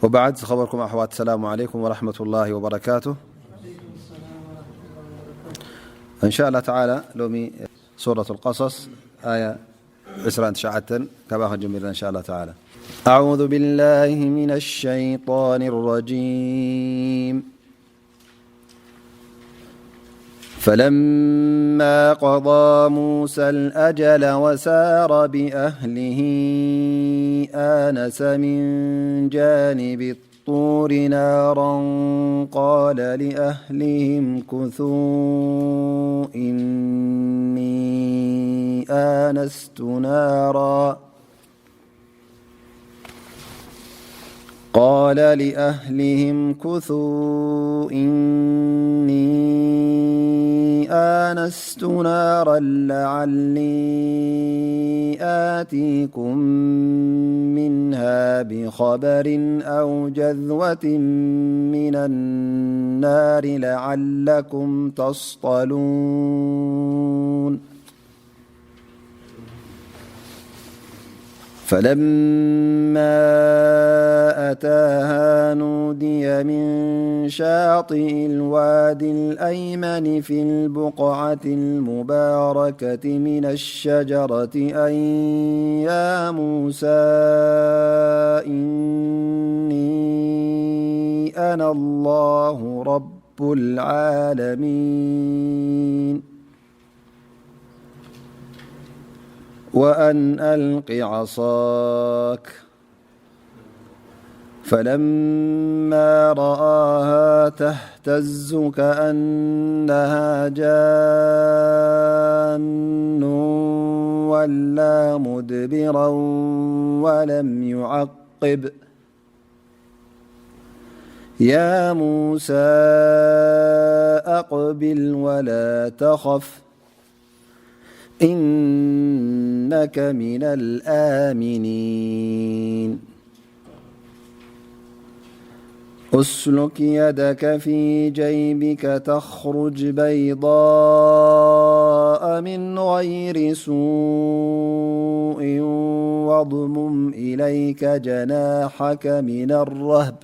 وبعد، ዝኸበርኩም ኣሕዋት፣ السلام عليكم ورحمة الله وبركاته. إن شاء الله تعالى، ሎሚ ሱረة القصص ኣያ ዕስራን ትሽዓተን ካብኣ ክንጅምር ኢና። إن شاء الله تعالى. أعوذ بالله من الشيطان الرجيم. فلما قضى موسى الأجل وسار بأهله آنس من جانب الطور نارا قال لأهله امكثوا إني آنست نارا قال لأهله امكثوا إني آنست نارا لعلي آتيكم منها بخبر أو جذوة من النار لعلكم تصطلون. فلما أتاها نودي من شاطئ الوادي الأيمن في البقعة المباركة من الشجرة أن يا موسى إني أنا الله رب العالمين. وأن ألق عصاك. فلما رآها تهتز كأنها جان ولا مدبرا ولم يعقب. يا موسى أقبل ولا تخف. إنك من الآمنين. اسلك يدك في جيبك تخرج بيضاء من غير سوء واضمم إليك جناحك من الرهب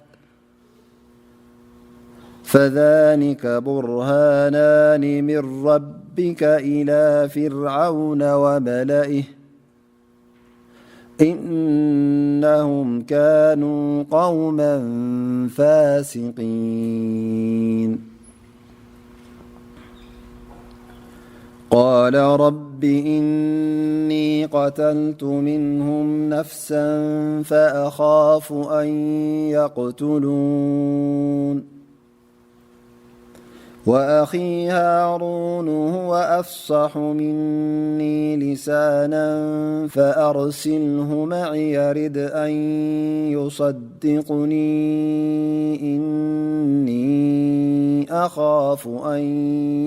فذلك برهانان من ربك إلى فرعون وملئه إنهم كانوا قوما فاسقين. قال رب إني قتلت منهم نفسا فأخاف أن يقتلون. وأخي هارون هو أفصح مني لسانا فأرسله معي يرد أن يصدقني إني أخاف أن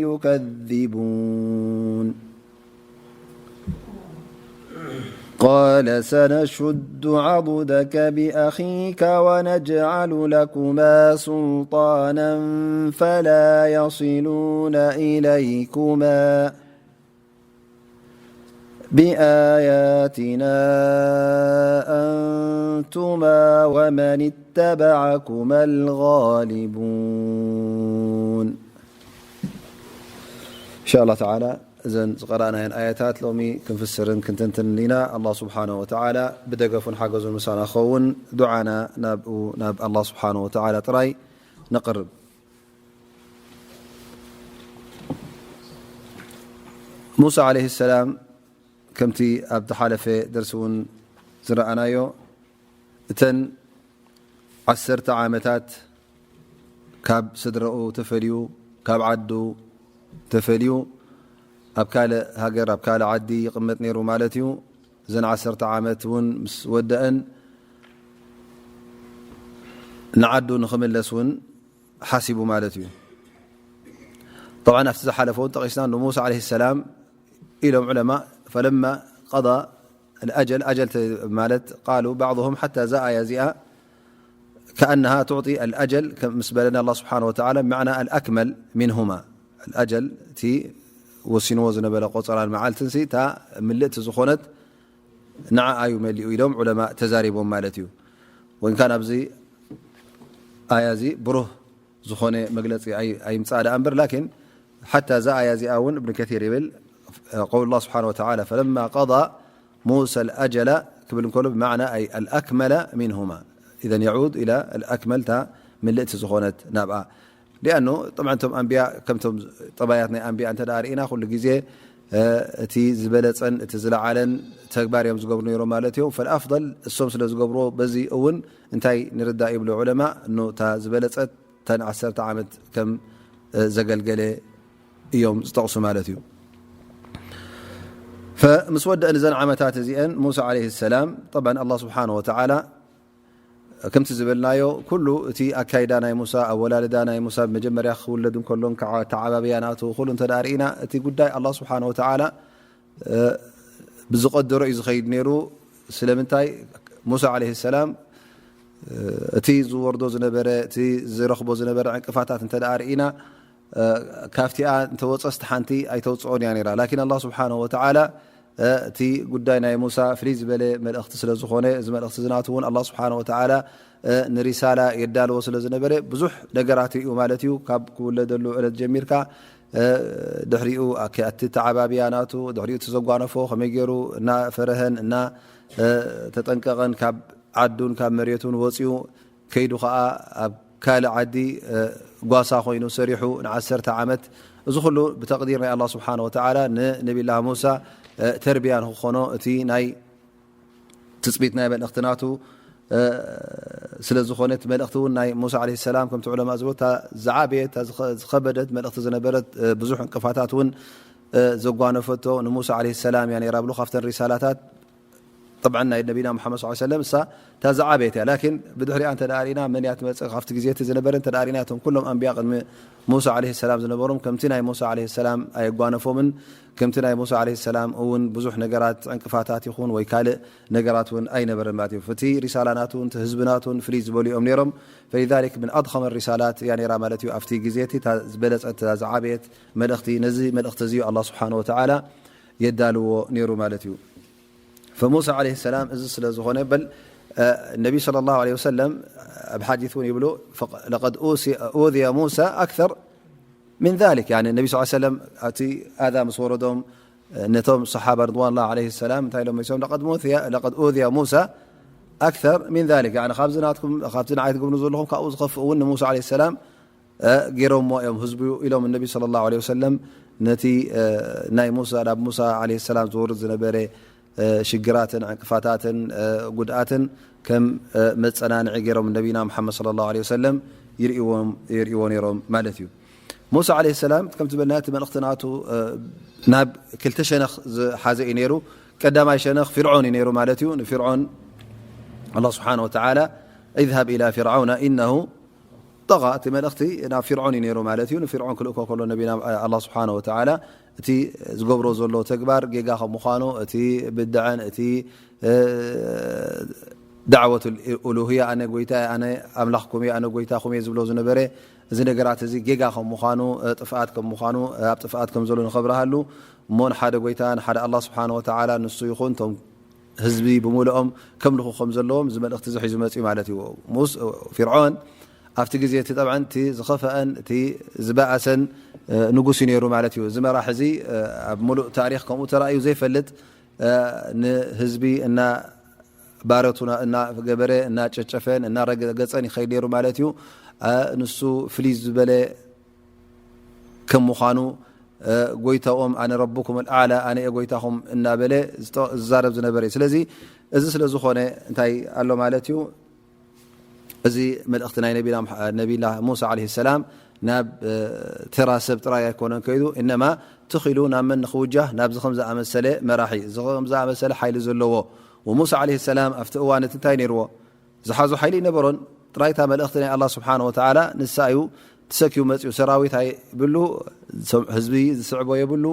يكذبون. قال سنشد عضدك بأخيك ونجعل لكما سلطانا فلا يصلون إليكما بآياتنا أنتما ومن اتبعكما الغالبون. إن شاء الله تعالى እዘን ዝቐረእናየን ኣያታት ሎሚ ክንፍስርን ክንትንትንን ኢና። ኣላህ ስብሓነሁ ወተዓላ ብደገፉን ሓገዙን ምሳና ክኸውን ዱዓና ናብኡ ናብ ኣላህ ስብሓነሁ ወተዓላ ጥራይ ነቕርብ። ሙሳ ዓለይሂ ሰላም ከምቲ ኣብ ዝሓለፈ ደርሲ እውን ዝረኣናዮ እተን ዓሰርተ ዓመታት ካብ ስድራኡ ተፈልዩ፣ ካብ ዓዱ ተፈልዩ፣ ኣብ ካልእ ሃገር፣ ኣብ ካልእ ዓዲ ይቕመጥ ነይሩ ማለት እዩ። እዘን ዓሰርተ ዓመት እውን ምስ ወደአን፣ ንዓዱ ንኽምለስ እውን ሓሲቡ ማለት እዩ። ጠብዓን ኣብቲ ዝሓለፈ እውን ጠቒስና፣ ንሙሳ ዓለይሂ ሰላም ኢሎም ዑለማ፣ ፈለማ ቀዳ ኣልኣጀል፣ ኣጀል ተ-፣ ማለት ቃሉ ባዕضሁም ሓታ እዛ ኣያ እዚኣ ከኣነሃ ትዕጢ ኣልኣጀል ከም ምስ በለና ኣላህ ስብሓነሁ ወተዓላ ብመዕና ኣልኣክመል ሚንሁማ፣ ኣልኣጀል እቲ ወሲንዎ ዝነበረ ቆፀራን መዓልትን ሲ እታ ምልእቲ ዝኾነት ንዓ ኣዩ መሊኡ ኢሎም ዑለማ ተዛሪቦም ማለት እዩ። ወይን ካን ኣብዚ ኣያ እዚ ብሩህ ዝኾነ መግለጺ ኣይ-፣ ኣይምጻእ ደኣ እምበር፣ ላኪን ሓታ እዛ ኣያ እዚኣ እውን እብን ከሲር ይብል፣ ቀውሉ ላህ ስብሓነ ወተዓላ፣ ፈለማ ቀዳ ሙሳ ኣልኣጀለ ክብል እንከሎ፣ ብማዕና ኣይ ኣልኣክመለ ሚንሁማ። ኢዘን የዑድ ኢላ ኣልኣክመል፣ እታ ምልእቲ ዝኾነት ናብኣ። ሊኣኑ፣ ጠብዓን፣ እቶም ኣንብያ፣ ከምቶም ጠባያት ናይ ኣንብያ እንተ ደኣ ርኢና፣ ኩሉ ግዜ፣ እ፣ እቲ ዝበለጸን እቲ ዝለዓለን ተግባር እዮም ዝገብሩ ነይሮም ማለት እዮም። ፈልኣፍደል እሶም ስለ ዝገብርዎ፣ በዚ እውን እንታይ ንርዳእ ይብሉ ዑለማ፣ እኖ እታ ዝበለጸት እተን ዓሰርተ ዓመት ከም፣ እ፣ ዘገልገለ እዮም ዝጠቕሱ ማለት እዩ። ፈ-፣ ምስ ወደአን እዘን ዓመታት እዚአን፣ ሙሳ ዓለይሂ ሰላም፣ ጠብዓን፣ ኣላህ ስብሓነ ወተዓላ፣ ከምቲ ዝበልናዮ፣ ኩሉ እቲ ኣካይዳ ናይ ሙሳ፣ ኣወላልዳ ናይ ሙሳ፣ መጀመርያ ክውለድ እንከሎን፣ ከዓ፣ ተዓባብያ ናቱ፣ ኩሉ እንተ ደኣ ርኢና፣ እቲ ጉዳይ ኣላህ ስብሓነ ወተዓላ፣ እ፣ ብዝቐደሮ እዩ ዝኸይድ ነይሩ። ስለምንታይ? ሙሳ ዓለይሂ ሰላም፣ እ፣ እቲ ዝወርዶ ዝነበረ፣ እቲ ዝረኽቦ ዝነበረ ዕንቅፋታት እንተ ደኣ ርኢና፣ እ፣ ካብቲኣ እንተወጸስቲ ሓንቲ ኣይተውጽኦን እያ ነይራ። ላኪን ኣላህ ስብሓነሁ ወተዓላ፣ እ፣ እቲ ጉዳይ ናይ ሙሳ ፍልይ ዝበለ መልእኽቲ ስለ ዝኾነ፣ እዚ መልእኽቲ እዚ ናቱ እውን ኣላህ ስብሓነሁ ወተዓላ፣ እ፣ ንሪሳላ የዳልዎ ስለ ዝነበረ፣ ብዙሕ ነገራት ርእዩ ማለት እዩ። ካብ ክውለደሉ ዕለት ጀሚርካ፣ እ፣ ድሕሪኡ፣ ኣከ-፣ እቲ ተዓባብያ ናቱ፣ ድሕሪኡ እቲ ዘጓነፎ፣ ከመይ ገይሩ እናፈረሀን እና፣ እ፣ ተጠንቀቐን ካብ ዓዱን ካብ መሬቱን ወፂኡ፣ ከይዱ ኸዓ ኣብ ካልእ ዓዲ፣ እ፣ ጓሳ ኮይኑ ሰሪሑ ንዓሰርተ ዓመት፣ እዚ ኩሉ ብተቕዲር ናይ ኣላህ ስብሓነሁ ወተዓላ ንነቢላህ ሙሳ፣ እ፣ ተርቢያ ንክኾኖ፣ እቲ ናይ ትፅቢት ናይ መልእኽቲ ናቱ፣ እ፣ ስለ ዝኾነት፣ መልእኽቲ እውን ናይ ሙሳ ዓለይሂ ሰላም፣ ከምቲ ዑለማ ዝብሉ፣ እታ ዝዓበየት፣ እታ ዝኸ-፣ ዝኸበደት መልእኽቲ ዝነበረት፣ እ፣ ብዙሕ ዕንቅፋታት እውን፣ እ፣ ዘጓነፈቶ ንሙሳ ዓለይሂ ሰላም እያ ነይራ ብሉ። ካብተን ሪሳላታት፣ ጠብዓን፣ ናይ ነቢና ሙሓመድ ሰለላሁ ዐለይሂ ወሰለም፣ እሳ እታ ዝዓበየት እያ። ላኪን ብድሕሪኣ እንተ ደኣ ርኢና፣ መን እያ ትመጽእ? ካብቲ ግዜ እቲ ዝነበረ እንተ ደኣ ርኢና፣ እቶም ኩሎም ኣንብያ ቅድሚ ሙሳ ዓለይሂ ሰላም ዝነበሮም፣ ከምቲ ናይ ሙሳ ዓለይሂ ሰላም ኣየጓነፎምን፣ ከምቲ ናይ ሙሳ ዓለይሂ ሰላም እውን ብዙሕ ነገራት፣ ዕንቅፋታት ይኹን ወይ ካልእ ነገራት እውን ኣይነበረን ማለት እዩ። እቲ ሪሳላ ናቱን እቲ ህዝቢ ናቱን ፍልይ ዝበሉ እዮም ነይሮም። ፈሊዛሊክ ምን ኣድኸመ ሪሳላት እያ ነይራ ማለት እዩ። ኣብቲ ግዜ እቲ እታ ዝበለጸት፣ እታ ዝዓበየት መልእኽቲ፣ ነዚ መልእኽቲ እዚ እዩ ኣላህ ስብሓነሁ ወተዓላ የዳልዎ ነይሩ ማለት እዩ። ፈሙሳ ዓለይሂ ሰላም እዚ ስለ ዝኾነ፣ በል፣ እ፣ ነቢ ሰለላሁ ዐለይሂ ወሰለም ኣብ ሓዲስ እውን ይብሉ፣ ፈቀ-፣ ለቀድ ኡሲ-፣ ኡዚየ ሙሳ ኣክተር ሚን ዛሊክ። ያኒ ነቢ ሰለላሁ ዐለይሂ ወሰለም ኣብቲ ኣዛ ምስ ወረዶም፣ እ፣ ነቶም ሰሓባ ርድዋኑላሂ ዐለይሂ ሰላም እንታይ ኢሎም መሊሶም? ለቀድ ሙሲየ-፣ ለቀድ ኡዚየ ሙሳ ኣክተር ሚን ዛሊክ። ያኒ ካብዚ ናትኩም፣ ካብዚ ንዓይ ትገብሩ ዘለኹም ካብኡ ዝኸፍእ እውን ንሙሳ ዐለይሂ ሰላም እ፣ ገይሮምዎ እዮም ህዝቡ ኢሎም ነቢ ሰለላሁ ዐለይሂ ወሰለም ነቲ፣ እ፣ ናይ ሙሳ፣ ናብ ሙሳ ዐለይሂ ሰላም ዝወርድ ዝነበረ፣ እ፣ ሽግራትን ዕንቅፋታትን፣ እ፣ ጉድኣትን ከም፣ እ፣ መጸናንዒ ገይሮም ነቢና ሙሓመድ ሰለላሁ ዐለይሂ ወሰለም ይርእይዎም፣ ይርእይዎ ነይሮም ማለት እዩ። ሙሳ ዐለይሂ ሰላም ከምቲ ዝበልና እቲ መልእኽቲ ናቱ፣ እ፣ ናብ ክልተ ሸነኽ ዝሓዘ እዩ ነይሩ። ቀዳማይ ሸነኽ ፊርዖን እዩ ነይሩ ማለት እዩ። ንፊርዖን ኣላህ ስብሓነሁ ወተዓላ ኢዝሃብ ኢላ ፊርዓውነ ኢነሁ ጠጋ፣ እቲ መልእኽቲ ናብ ፊርዖን እዩ ነይሩ ማለት እዩ። ንፊርዖን ክልእኮ ከሎ ነቢና፣ ኣላህ ስብሓነሁ ወተዓላ እቲ ዝገብሮ ዘሎ ተግባር ጌጋ ከም ምዃኑ፣ እቲ ብድዐን እቲ፣ እ፣ ዳዕወት ኡሉህያ፣ ኣነ ጎይታ፣ ኣነ ኣምላኽኩም እየ፣ ኣነ ጎይታኹም እየ ዝብሎ ዝነበረ፣ እዚ ነገራት እዚ ጌጋ ከም ምዃኑ፣ እ፣ ጥፍኣት ከም ምዃኑ፣ እ፣ ኣብ ጥፍኣት ከም ዘሎ ንኸብርሃሉ እሞ፣ ንሓደ ጎይታ፣ ንሓደ ኣላህ ስብሓነሁ ወተዓላ ንሱ ይኹን፣ እቶም ህዝቢ ብምልኦም ከምልኹ ከም ዘለዎም እዚ መልእኽቲ እዚ ሒዙ መፅዩ ማለት እዩ። ሙስ-፣ ፊርዖን ኣብቲ ግዜ እቲ ጠብዓን እቲ ዝኸፈአን እቲ ዝበኣሰን፣ እ፣ ንጉስ እዩ ነይሩ ማለት እዩ። እዚ መራሕ እዚ፣ እ፣ ኣብ ሙሉእ ታሪኽ ከምኡ ተራእዩ ዘይፈልጥ፣ እ፣ ንህዝቢ እና ባረቱና እናገበረ፣ እናጨጨፈን እናረገጸን ይኸይድ ነይሩ ማለት እዩ። እ፣ ንሱ ፍልይ ዝበለ ከም ምዃኑ፣ እ፣ ጎይታኦም፣ "ኣነ ረቡኩም ኣልኣዕላ፣ ኣነ እየ ጎይታኹም" እናበለ ዝጠ-፣ ዝዛረብ ዝነበረ እዩ። ስለዚ እዚ ስለ ዝኾነ እንታይ ኣሎ ማለት እዩ? እዚ መልእኽቲ ናይ ነቢና ምሓ-፣ ነቢላ ሙሳ ዓለይሂ ሰላም ናብ፣ እ፣ ተራ ሰብ ጥራይ ኣይኮነን ከይዱ፣ እነማ ትኽ ኢሉ ናብ መን ንኽውጃህ? ናብዚ ከም ዝኣመሰለ መራሒ፣ እዚ ከም ዝኣመሰለ ሓይሊ ዘለዎ። ወሙሳ ዓለይሂ ሰላም ኣብቲ እዋን እቲ እንታይ ነይርዎ? ዝሓዞ ሓይሊ ኣይነበሮን። ጥራይ እታ መልእኽቲ ናይ ኣላህ ስብሓነሁ ወተዓላ ንሳ እዩ ተሰኪሙ መፂኡ። ሰራዊት ኣይብሉ፣ ሰብ-፣ ህዝቢ ዝስዕቦ የብሉ።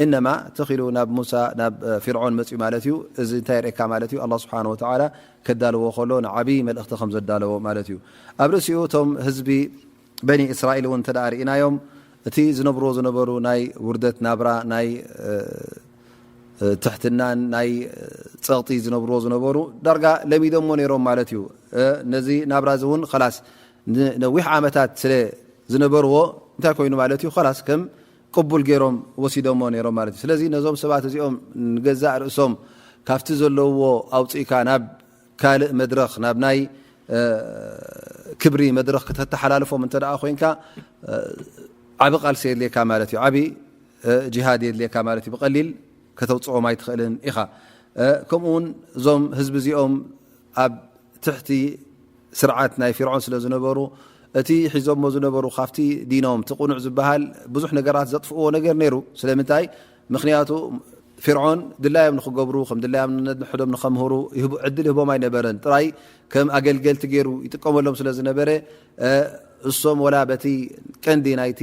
እነማ ትኽ ኢሉ ናብ ሙሳ፣ ናብ፣ እ፣ ፊርዖን መፂኡ ማለት እዩ። እዚ እንታይ የርእየካ ማለት እዩ? ኣላህ ስብሓነሁ ወተዓላ ከዳልዎ ከሎ ንዓብዪ መልእኽቲ ከም ዘዳለዎ ማለት እዩ። ኣብ ርእሲኡ እቶም ህዝቢ በኒ እስራኤል እውን እንተ ደኣ ርኢናዮም፣ እቲ ዝነብርዎ ዝነበሩ ናይ ውርደት ናብራ፣ ናይ፣ እ፣ እ፣ ትሕትናን ናይ፣ እ፣ ጸቕጢ ዝነብርዎ ዝነበሩ፣ ዳርጋ ለሚዶሞ ነይሮም ማለት እዩ። እ፣ ነዚ ናብራ እዚ እውን ኸላስ ንነዊሕ ዓመታት ስለ ዝነበርዎ እንታይ ኮይኑ ማለት እዩ? ኸላስ ከም ቅቡል ገይሮም ወሲዶሞ ነይሮም ማለት እዩ። ስለዚ ነዞም ሰባት እዚኦም ንገዛእ ርእሶም ካብቲ ዘለውዎ ኣውፅእካ ናብ ካልእ መድረኽ፣ ናብ ናይ፣ እ፣ ክብሪ መድረኽ ከተተሓላልፎም እንተ ደኣ ኮይንካ፣ እ፣ ዓቢ ቃልሲ የድልየካ ማለት እዩ። ዓቢ፣ እ፣ ጂሃድ የድልየካ ማለት እዩ። ብቐሊል ከተውፅኦም ኣይትኽእልን ኢኻ። እ፣ ከምኡ እውን እዞም ህዝቢ እዚኦም ኣብ ትሕቲ ስርዓት ናይ ፊርዖን ስለ ዝነበሩ፣ እቲ ሒዞሞ ዝነበሩ ካብቲ ዲኖም፣ እቲ ቁኑዕ ዝበሃል ብዙሕ ነገራት ዘጥፍእዎ ነገር ነይሩ። ስለምንታይ? ምኽንያቱ ፊርዖን ድላዮም ንኽገብሩ፣ ከም ድላዮም ነንሕዶም ንኸምህሩ ይህቡ-፣ ዕድል ይህቦም ኣይነበረን። ጥራይ ከም ኣገልገልቲ ገይሩ ይጥቀመሎም ስለ ዝነበረ፣ እ፣ እሶም ወላ በቲ ቀንዲ ናይቲ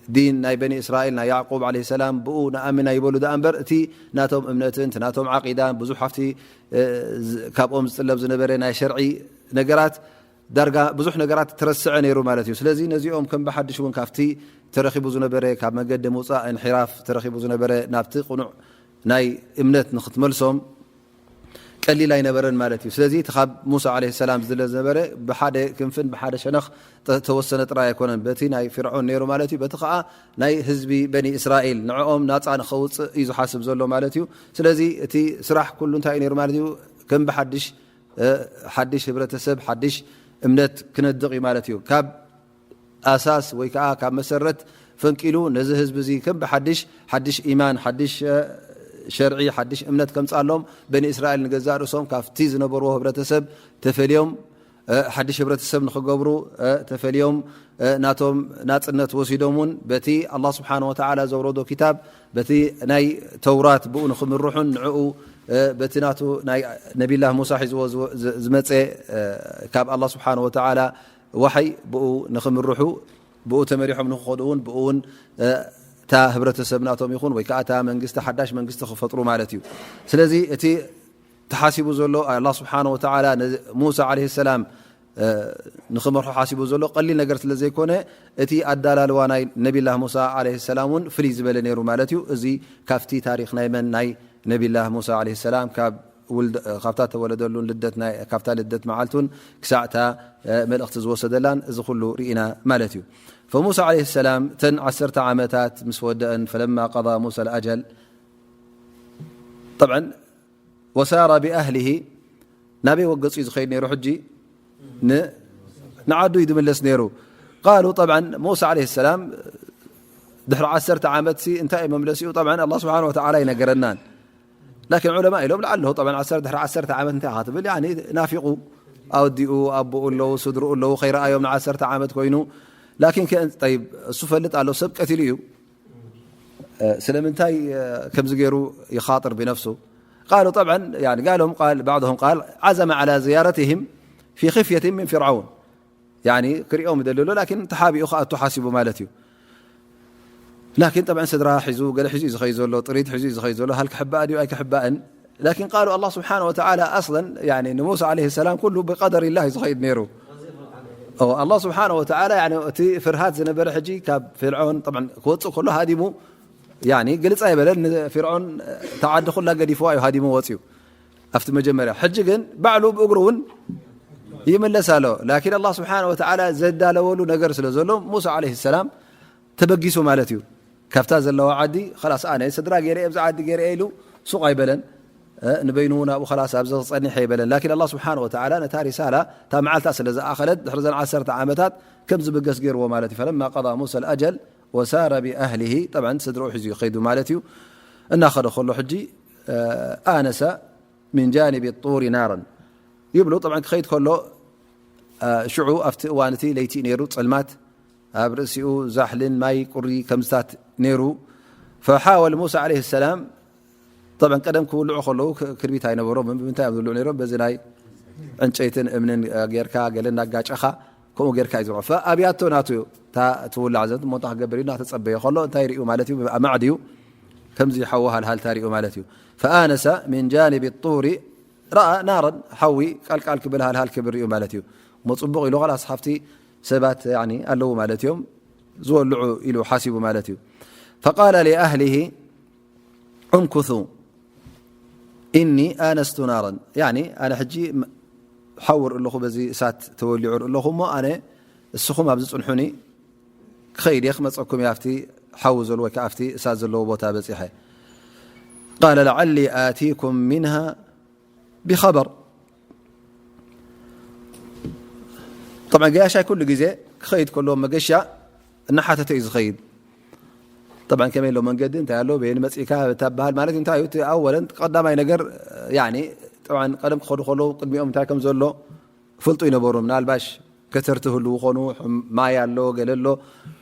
ዲን ናይ በኒ እስራኤል ናይ ያዕቁብ ዓለይሂ ሰላም ብኡ ንኣምን ኣይበሉ ደኣ እምበር፣ እቲ ናቶም እምነትን እቲ ናቶም ዓቂዳን ብዙሕ ካብቲ፣ እ፣ ዝ-፣ ካብኦም ዝጥለብ ዝነበረ ናይ ሸርዒ ነገራት ዳርጋ ብዙሕ ነገራት ተረስዐ ነይሩ ማለት እዩ። ስለዚ ነዚኦም ከም ብሓድሽ እውን ካብቲ ተረኺቡ ዝነበረ፣ ካብ መገዲ ምውፃእ፣ እንሒራፍ ተረኺቡ ዝነበረ ናብቲ ቅኑዕ ናይ እምነት ንኽትመልሶም ቀሊል ኣይነበረን ማለት እዩ። ስለዚ እቲ ካብ ሙሳ ዓለይሂ ሰላም ዝድለ ዝነበረ ብሓደ ክንፍን ብሓደ ሸነኽ ተ-፣ ተወሰነ ጥራይ ኣይኮነን። በቲ ናይ ፊርዖን ነይሩ ማለት እዩ። በቲ ኸዓ ናይ ህዝቢ በኒ እስራኤል ንዕኦም ናፃ ንኸውፅእ እዩ ዝሓስብ ዘሎ ማለት እዩ። ስለዚ እቲ ስራሕ ኩሉ እንታይ እዩ ነይሩ ማለት እዩ? ከም ብሓድሽ፣ እ፣ ሓድሽ ህብረተሰብ፣ ሓድሽ እምነት ክነድቕ እዩ ማለት እዩ። ካብ ኣሳስ ወይ ከዓ ካብ መሰረት ፈንቂሉ ነዚ ህዝቢ እዚ ከም ብሓድሽ፣ ሓድሽ ኢማን፣ ሓድሽ፣ እ፣ ሸርዒ፣ ሓድሽ እምነት ከምፅኣሎም በኒ እስራኤል ንገዛእ ርእሶም ካብቲ ዝነበርዎ ህብረተሰብ ተፈልዮም፣ እ፣ ሓድሽ ህብረተሰብ ንኽገብሩ፣ እ፣ ተፈልዮም፣ እ፣ ናቶም ናፅነት ወሲዶም እውን በቲ ኣላህ ስብሓነ ወተዓላ ዘውረዶ ኪታብ፣ በቲ ናይ ተውራት ብኡ ንኽምርሑን ንዕኡ፣ እ፣ በቲ ናቱ ናይ ነቢላህ ሙሳ ሒዝዎ ዝወ-፣ ዝ-፣ ዝመፀ፣ እ፣ ካብ ኣላህ ስብሓነ ወተዓላ ዋሕይ ብኡ ንኽምርሑ፣ ብኡ ተመሪሖም ንኽኸዱ እውን፣ ብኡ እውን፣ እ፣ እታ ህብረተሰብ ናቶም ይኹን ወይ ከዓ እታ መንግስቲ፣ ሓዳሽ መንግስቲ ክፈጥሩ ማለት እዩ። ስለዚ እቲ ተሓሲቡ ዘሎ፣ ኣላህ ስብሓነ ወተዓላ ነዚ ሙሳ ዓለይሂ ሰላም፣ እ፣ ንኽመርሖ ሓሲቡ ዘሎ ቀሊል ነገር ስለ ዘይኮነ፣ እቲ ኣዳላልዋ ናይ ነቢላህ ሙሳ ዓለይሂ ሰላም እውን ፍልይ ዝበለ ነይሩ ማለት እዩ። እዚ ካብቲ ታሪኽ ናይ መን? ናይ ነቢላህ ሙሳ ዓለይሂ ሰላም፣ ካብ ውልደ-፣ ካብታ ተወለደሉን ልደት ናይ፣ ካብታ ልደት መዓልቱን ክሳዕታ፣ እ፣ መልእኽቲ ዝወሰደላን እዚ ኩሉ ርኢና ማለት እዩ። ፈሙሳ ዓለይሂ ሰላም እተን ዓሰርተ ዓመታት ምስ ወደአን፣ ፈለማ ቀዳ ሙሳ ኣልኣጀል፣ ጠብዐን ወሳረ ብኣህሊሂ፣ ናበይ ወገጹ እዩ ዝኸይድ ነይሩ? ሕጂ ን-፣ ንዓዱ እዩ ዝምለስ ነይሩ። ቃሉ ጠብዓን ሙሳ ዓለይሂ ሰላም ድሕሪ ዓሰርተ ዓመት ሲ እንታይ እዩ መምለሲኡ? ጠብዓን ኣላህ ስብሓነ ወተዓላ ኣይነገረናን። ላኪን ዑለማ ኢሎም ለዓለሁ ጠብዓን ዓሰርተ፣ ድሕሪ ዓሰርተ ዓመት እንታይ ኢኻ ትብል? ያኒ ናፊቑ፣ ኣወዲኡ፣ ኣቦኡ ኣለዉ፣ ስድርኡ ኣለዉ፣ ከይረኣዮም ንዓሰርተ ዓመት ኮይኑ። ላኪን ከ-፣ ጠይብ፣ እሱ ፈልጥ ኣሎ፣ ሰብ ቀቲሉ እዩ። ስለምንታይ ከምዚ ገይሩ ይኻጥር ብነፍሱ? ቃሉ ጠብዓን፣ ያኒ፣ ቃሎም ቃል፣ ባዕድሁም ቃል፣ ዓዘመ ዓላ ዝያረትህም ፊ ኽፍየትን ምን ፊርዓውን። ያኒ፣ ክሪኦም ይደሊ ኣሎ፣ ላኪን ተሓቢኡ ክኣቱ ሓሲቡ ማለት እዩ። ላኪን ጠብዓን ስድራ ሒዙ፣ ገለ ሒዙ እዩ ዝኸይድ ዘሎ፣ ጥሪት ሒዙ እዩ ዝኸይድ ዘሎ፣ ሃል ክሕባእ ድዩ ኣይክሕባእን? ላኪን ቃሉ ኣላህ ስብሓነ ወተዓላ ኣስለን፣ ያኒ፣ ንሙሳ ዓለይሂ ሰላም ኩሉ ብቀደሪላህ እዩ ዝኸይድ ነይሩ። ኦ፣ ኣላህ ስብሓነ ወተዓላ፣ ያኒ፣ እቲ ፍርሃት ዝነበረ ሕጂ ካብ ፊርዖን፣ ጠብዓን ክወፅእ ከሎ ሃዲሙ፣ ያኒ፣ ግልፅ ኣይበለን። ንፊርዖን ተዓዲ ኩላ ገዲፍዋ እዩ ሃዲሙ ወፅዩ። ኣብቲ መጀመርያ። ሕጂ ግን ባዕሉ ብእግሩ እውን ይምለስ ኣሎ። ላኪን ኣላህ ስብሓነ ወተዓላ ዘዳለወሉ ነገር ስለ ዘሎ ሙሳ ዓለይሂ ሰላም ተበጊሱ ማለት እዩ። ካብታ ዘለዋ ዓዲ፣ "ኸላስ፣ ኣነ ስድራ ገይረ እየ፣ ኣብዚ ዓዲ ገይረ እየ" ኢሉ ሱቕ ኣይበለን። እ፣ ንበይኑ እውን ኣብኡ፣ "ኸላስ፣ ኣብዚ ክጸንሕ እየ" ኣይበለን። ላኪን ኣላህ ስብሓነ ወተዓላ ነታ ሪሳላ፣ እታ መዓልታ ስለ ዝኣኸለት፣ ድሕሪ ዘን ዓሰርተ ዓመታት ከም ዝብገስ ገይርዎ ማለት እዩ። ፈለማ ቀዳ ሙሳ ኣልኣጀል ወሳረ ብኣህሊሂ፣ ጠብዓን ስድርኡ ሒዙ ይኸይዱ ማለት እዩ። እናኸደ ከሎ ሕጂ፣ እ፣ ኣነሰ ሚን ጃኒቢ ጡሪ ናረን ይብሉ። ጠብዓን ክኸይድ ከሎ፣ እ፣ ሽዑ ኣብቲ እዋን እቲ ለይቲ ነይሩ፣ ጸልማት፣ ኣብ ርእሲኡ ዛሕልን ማይ ቁሪ ከምዝታት ነይሩ። ፈሓወል ሙሳ ዓለይሂ ሰላም፣ ጠብዓን ቀደም ክውልዑ ከለዉ ክ-፣ ክርቢት ኣይነበሮምን። ብምንታይ እዮም ዝውልዑ ነይሮም? በዚ ናይ ዕንጨይትን እምንን ጌርካ፣ ገለ እናጋጨኻ፣ ከምኡ ጌርካ እዩ ዝውልዑ። ፈኣብያቶ ናቱ እዩ፣ እታ ትውላዕ ዘንት እሞ እንታይ ክገብር እዩ? እናተጸበየ ከሎ እንታይ ርእዩ ማለት እዩ? ኣማዕድዩ፣ ከምዚ ሓዊ ሃልሃልታ ርእዩ ማለት እዩ። ፈኣነሰ ሚን ጃኒቢ ጡሪ ረኣ ናረን፣ ሓዊ ቃልቃል ክብል ሃልሃል ክብል ርእዩ ማለት እዩ። እሞ ጽቡቕ ኢሉ፣ ኸላስ፣ ሓፍቲ ሰባት፣ ያኒ፣ ኣለዉ ማለት እዮም፣ ዝወልዑ ኢሉ ሓሲቡ ማለት እዩ። ፈቃለ ሊኣህሊሂ እምኩሱ ኢኒ ኣነስቱ ናረን፣ ያኒ፣ ኣነ ሕጂ ም-፣ ሓዊ ርኢ ኣለኹ፣ በዚ እሳት ተወሊዑ ርኢ ኣለኹ፣ እሞ ኣነ እስኹም ኣብዚ ጽንሑኒ፣ ክኸይድ እየ፣ ክመጸኩም እየ፣ ኣብቲ ሓዊ ዘሎ ወይ ከኣ ኣብቲ እሳት ዘለዎ ቦታ በጺሐ። ቃለ ለዓሊ ኣቲኩም ሚንሃ ብኸበር። ጠብዓ ገያሻይ ኩሉ ግዜ ክኸይድ ከሎ መገሻ እናሓተተ እዩ ዝኸይድ። ጠብዓ ከመይ ኣሎ መንገዲ፣ እንታይ ኣሎ፣ በየን መጺእካ ተበሃል ማለት እዩ። እንታይ እዩ እቲ ኣወለን ቀዳማይ ነገር፣ ያኒ ጠብዓ ቀደም ክኸዱ ከለዉ ቅድሚኦም እንታይ ከም ዘሎ ፍልጡ ይነበሩ። ምናልባሽ ከተርቲ ህልዉ ኾኑ፣ ማይ ኣሎ፣ ገለ ኣሎ።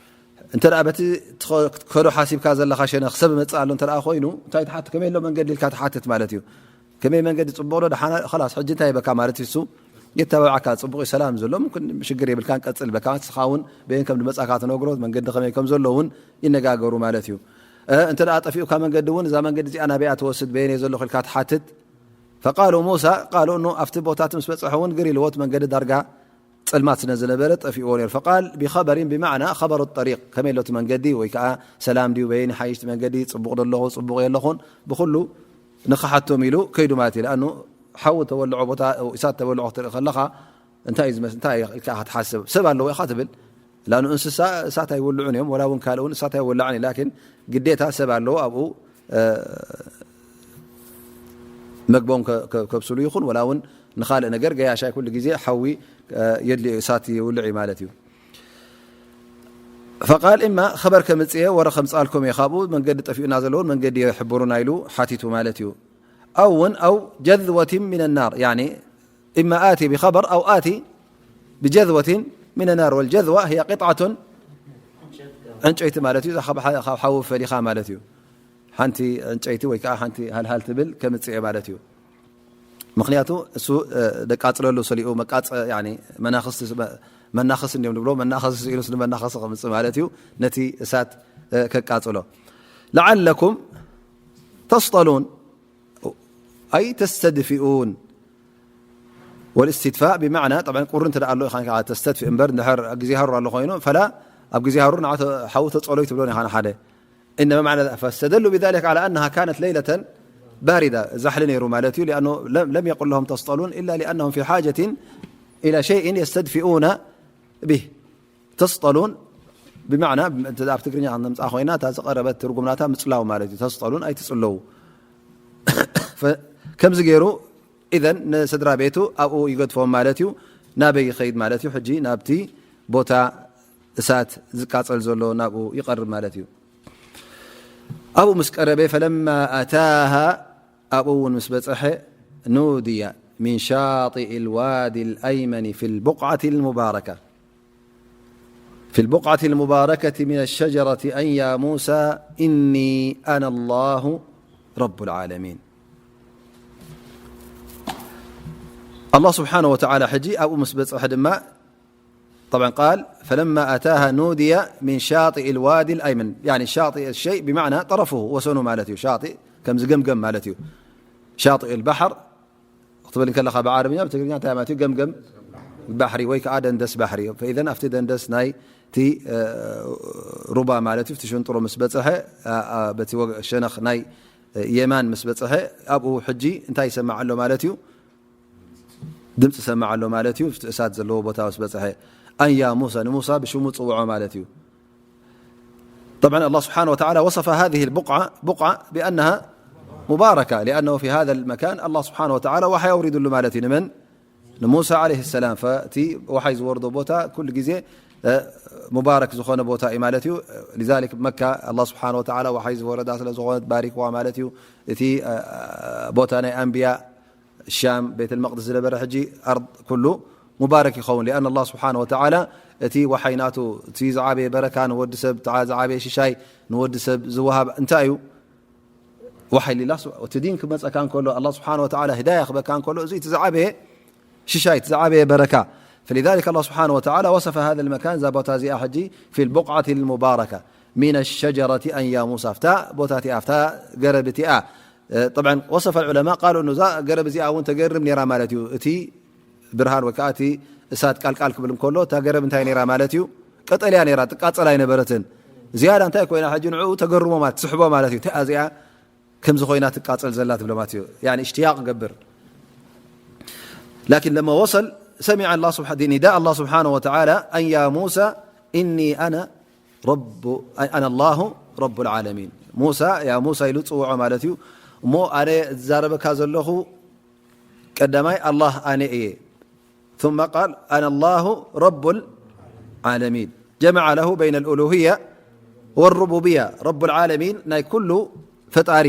እንተ ደኣ በቲ ትኸ-፣ ክትከዶ ሓሲብካ ዘለኻ ሸነኽ ሰብ መጽእ ኣሎ እንተ ደኣ ኮይኑ፣ እንታይ ትሓትት? ከመይ ኣሎ መንገዲ ኢልካ ትሓትት ማለት እዩ። ከመይ መንገዲ ጽቡቕ ዶ ደሓና? ኸላስ፣ ሕጂ እንታይ ይበካ ማለት እዩ? እሱ የተባብዓካ፣ ጽቡቕ እዩ፣ ሰላም ዘሎ፣ ምምክን ሽግር የብልካን፣ ቀጽል በካ። ንስኻ እውን በየን ከም ዝመጻካ ትነግሮ፣ መንገዲ ከመይ ከም ዘሎ እውን ይነጋገሩ ማለት እዩ። እ፣ እንተ ደኣ ጠፊኡካ መንገዲ እውን፣ እዛ መንገዲ እዚኣ ናበይኣ ትወስድ፣ በየን እየ ዘለኹ ኢልካ ትሓትት። ፈቃሉ ሙሳ፣ ቃሉ እኑ ኣብቲ ቦታ እቲ ምስ በጽሐ እውን ግር ኢልዎ፣ እቲ መንገዲ ዳርጋ ጸልማት ስለ ዝነበረ ጠፊእዎ ነይሩ። ፈቃል ብኸበሪን ብማዕና ኸበሩ ጠሪቅ፣ ከመይ ኣሎ እቲ መንገዲ ወይ ከኣ ሰላም ድዩ፣ በየን ይሓይሽ እቲ መንገዲ፣ ጽቡቕ ዶ ኣለኹ፣ ጽቡቕ የለኹን፣ ብኹሉ ንኽሓቶም ኢሉ ከይዱ ማለት እዩ። ለኣኑ ሓዊ ተወልዖ ቦታ፣ እሳት ተወልዖ ክትርኢ ከለኻ እንታይ እዩ ዝመስ-፣ እንታይ እዩ ኢልካ ኢኻ ትሓስብ? ሰብ ኣለዎ ኢኻ ትብል። ለኣኑ እንስሳ እሳት ኣይወልዑን እዮም፣ ወላ እውን ካልእ እውን እሳት ኣይወላዕን እዩ። ላኪን ግዴታ ሰብ ኣለዎ ኣብኡ፣ እ፣ መግቦም ከ-፣ ከ-፣ ከብስሉ ይኹን፣ ወላ እውን ንኻልእ ነገር ገያሻይ ኩሉ ግዜ ሓዊ፣ እ፣ የድልዮ፣ እሳት ይውልዕ እዩ ማለት እዩ። ፈቃል እማ ኸበር ከምጽእ እየ፣ ወረ ከምጽኣልኩም እየ፣ ካብኡ መንገዲ ጠፊኡና ዘለውን መንገዲ የሕብሩና ኢሉ ሓቲቱ ማለት እዩ። ኣው እውን ኣው ጀዝወትን ሚን ናር፣ ያኒ እማ ኣቲ ብኸበር ኣው ኣቲ ብጀዝወትን ሚን ናር፣ ወልጀዝዋ ህየ ቅጥዓቱን ዕንጨይቲ ማለት እዩ። እዛ ካብ ሓ-፣ ካብ ሓዊ ፈሊኻ ማለት እዩ። ሓንቲ ዕንጨይቲ ወይ ከዓ ሓንቲ ሃልሃል ትብል ከምጽእ እየ ማለት እዩ። ምኽንያቱ እሱ፣ እ፣ ደቃጽለሉ ሰሊኡ መቃጸ-፣ ያኒ መናኽስቲ ስ-፣ መ-፣ መናኽስ እንዲዮም ንብሎ፣ መናኽስ ስኢሉስ ንመናኽስ ከምጽእ ማለት እዩ። ነቲ እሳት፣ እ፣ ከቃጽሎ። ለዓለኩም ተስጠሉን ኣይ ተስተድፊኡን። ወልእስትድፋእ ብማዕና፣ ጠብዓን ቁሪ እንተ ደኣ ኣሎ ኢኻ ተስተድፊእ እምበር፣ እንድሕር ኣብ ግዜ ሃሩር ኣሎ ኮይኑ፣ ፈላ ኣብ ግዜ ሃሩር ንዓ ተ-፣ ሓዊ ተጸሎይ ትብሎን ኢኻ ንሓደ። إنما معنى ذ-، فاستدلوا بذلك على أنها كانت ليلة باردة، ዛሕሊ ነይሩ ማለት እዩ። لأنه لم، لم يقل لهم تصطلون إلا لأنهم في حاجة إلى شيء يستدفئون به. ተስጠሉን ብማዕና፣ እንተ ኣብ ትግርኛ ነምጽኣ ኮይና፣ እታ ዝቐረበት ትርጉም ናታ ምጽላው ማለት እዩ። ተስጠሉን ኣይትጽለዉ። ፈ-፣ ከምዚ ገይሩ፣ ኢዘን ንስድራ ቤቱ ኣብኡ ይገድፎም ማለት እዩ። ናበይ ይኸይድ ማለት እዩ? ሕጂ ናብቲ ቦታ እሳት ዝቃጸል ዘሎ ናብኡ ይቐርብ ማለት እዩ። ኣብኡ ምስ ቀረበ፣ ፈለማ ኣታሃ፣ ኣብኡ እውን ምስ በጽሐ፣ ኑድየ ሚን ሻጢእ ልዋዲ ልኣይመኒ ፊ ልቡቅዓት ልሙባረካ፣ ፊ ልቡቅዓት ልሙባረከት ሚን ሸጀረት ኣን ያ ሙሳ ኢኒ ኣነ ላሁ ረቡ ልዓለሚን። ኣላህ ስብሓነ ወተዓላ ሕጂ ኣብኡ ምስ በጽሐ ድማ፣ ጠብዓን ቃል፣ ፈለማ ኣታሃ ኑድየ ሚን ሻጢእ ልዋዲ ልኣይመን። ያኒ ሻጢእ ሸይ ብማዕና ጠረፍሁ፣ ወሰኑ ማለት እዩ። ሻጢእ ከምዚ ገምገም ማለት እዩ። ሻጢእ ልባሕር ክትብል እንከለኻ ብዓረብኛ፣ ብትግርኛ እንታይ ማለት እዩ? ገምገም ባሕሪ ወይ ከዓ ደንደስ ባሕሪ። ፈኢዘን ኣብቲ ደንደስ ናይቲ፣ እ፣ ሩባ ማለት እዩ፣ ኣብቲ ሽንጥሮ ምስ በጽሐ፣ እ፣ እ፣ በቲ ወገ-፣ ሸነኽ ናይ፣ እ፣ የማን ምስ በጽሐ፣ ኣብኡ ሕጂ እንታይ ይሰማዕ ኣሎ ማለት እዩ? ድምፂ ሰማዕ ኣሎ ማለት እዩ። ኣብቲ እሳት ዘለዎ ቦታ ምስ በፅሐ፣ ኣን ያ ሙሳ፣ ንሙሳ ብሽሙ ፅውዖ ማለት እዩ። طبعا الله سبحانه وتعالى وصف هذه البقعة، بقعة، بأنها مباركة، لأنه في هذا المكان الله سبحانه وتعالى وحي أورد له ማለት እዩ። ንመን? ንሙሳ عليه السلام። ፈቲ ወሓይ ዝወርዶ ቦታ ኩሉ ግዜ፣ እ፣ ሙባረክ ዝኾነ ቦታ እዩ ማለት እዩ። لذلك መካ الله سبحانه وتعالى ወሓይ ዝወረዳ ስለ ዝኾነት ባሪክዋ ማለት እዩ። እቲ፣ እ፣ ቦታ ናይ ኣንብያ ሻም፣ ቤት ልመቅድስ ዝነበረ ሕጂ ኣርድ ኩሉ ሙባረክ ይኸውን። لأن الله سبحانه وتعالى እቲ ወሓይ ናቱ፣ እቲ ዝዓበየ በረካ ንወዲ ሰብ፣ እቲ ዝዓበየ ሽሻይ ንወዲ ሰብ ዝወሃብ እንታይ እዩ? ወሓይ ሊላህ ስብ-፣ እቲ ዲን ክመፀካ እንከሎ፣ ኣላህ ስብሓነ ወተዓላ ህዳያ ክበካ እንከሎ፣ እዚ እቲ ዝዓበየ ሽሻይ፣ እቲ ዝዓበየ በረካ። فلذلك الله سبحانه وتعالى وصف هذا المكان، እዛ ቦታ እዚኣ ሕጂ في البقعة المباركة من الشجرة أن يا موسى، ኣብታ ቦታ እቲኣ፣ ኣብታ ገረብ እቲኣ። እ፣ طبعا وصف العلماء قالوا إنه እዛ ገረብ እዚኣ እውን ተገርም ነይራ ማለት እዩ። እቲ ብርሃን ወይ ከዓ እቲ እሳት ቃልቃል ክብል እንከሎ፣ እታ ገረብ እንታይ ነይራ ማለት እዩ? ቀጠልያ ነይራ፣ ትቃጸል ኣይነበረትን። ዝያዳ እንታይ ኮይና ሕጂ ንዕኡ ተገርሞ ማለት፣ ትስሕቦ ማለት እዩ። እታ እዚኣ ከምዚ ኮይና ትቃጸል ዘላ ትብሎ ማለት እዩ። ያኒ እሽትያቕ ገብር። لكن لما وصل سمع الله سبحانه نداء الله سبحانه وتعالى أن يا موسى إني أنا رب أنا الله رب العالمين. موسى يا موسى ኢሉ ጽውዖ ማለት እዩ። እሞ ኣነ ዝዛረበካ ዘለኹ ቀዳማይ ኣላህ ኣነ እየ። ثم قال أنا الله رب العالمين. جمع له بين الألوهية والربوبية. رب العالمين ናይ ኩሉ ፈጣሪ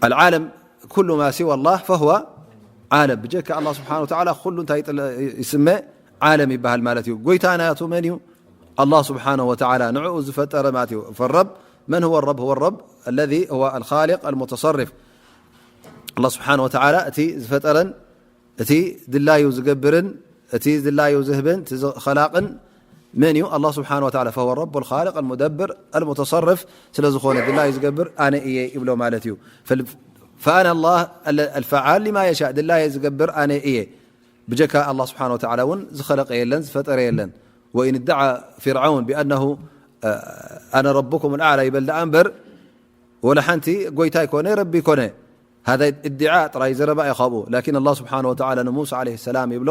العالم كل ما سوى الله فهو عالم. ብጀካ ኣላህ ስብሓን ወተዓላ ኩሉ እንታይ ይጥለ- ይስመ ዓለም ይበሃል ማለት እዩ። ጎይታ ናቱ መን እዩ? ኣላህ ስብሓን ወተዓላ ንዕኡ ዝፈጠረ ማለት እዩ። فالرب من هو الرب؟ هو الرب الذي هو الخالق المتصرف. ኣላህ ስብሓን ወተዓላ እቲ ዝፈጠረን እቲ ድላዩ ዝገብርን እቲ ድላዩ ዝህብን እቲ ኸላቕን መን እዩ? ኣላህ ስብሓን ወተዓላ። فهو الرب الخالق المدبر المتصرف ስለ ዝኾነ ድላዩ ዝገብር ኣነ እየ ይብሎ ማለት እዩ። فال- فأنا الله ال- الفعال لما يشاء ድላየ ዝገብር ኣነ እየ። ብጀካ ኣላህ ስብሓን ወተዓላ እውን ዝኸለቀ የለን ዝፈጠረ የለን። وإن ادعى فرعون بأنه أنا ربكم الأعلى ይበል ደኣ እምበር ወላ ሓንቲ ጎይታ ይኮነ ረቢ ይኮነ። هذا ادعاء ጥራይ ዘረባ እዩ ካብኡ። لكن الله سبحانه وتعالى ንሙሳ عليه السلام ይብሎ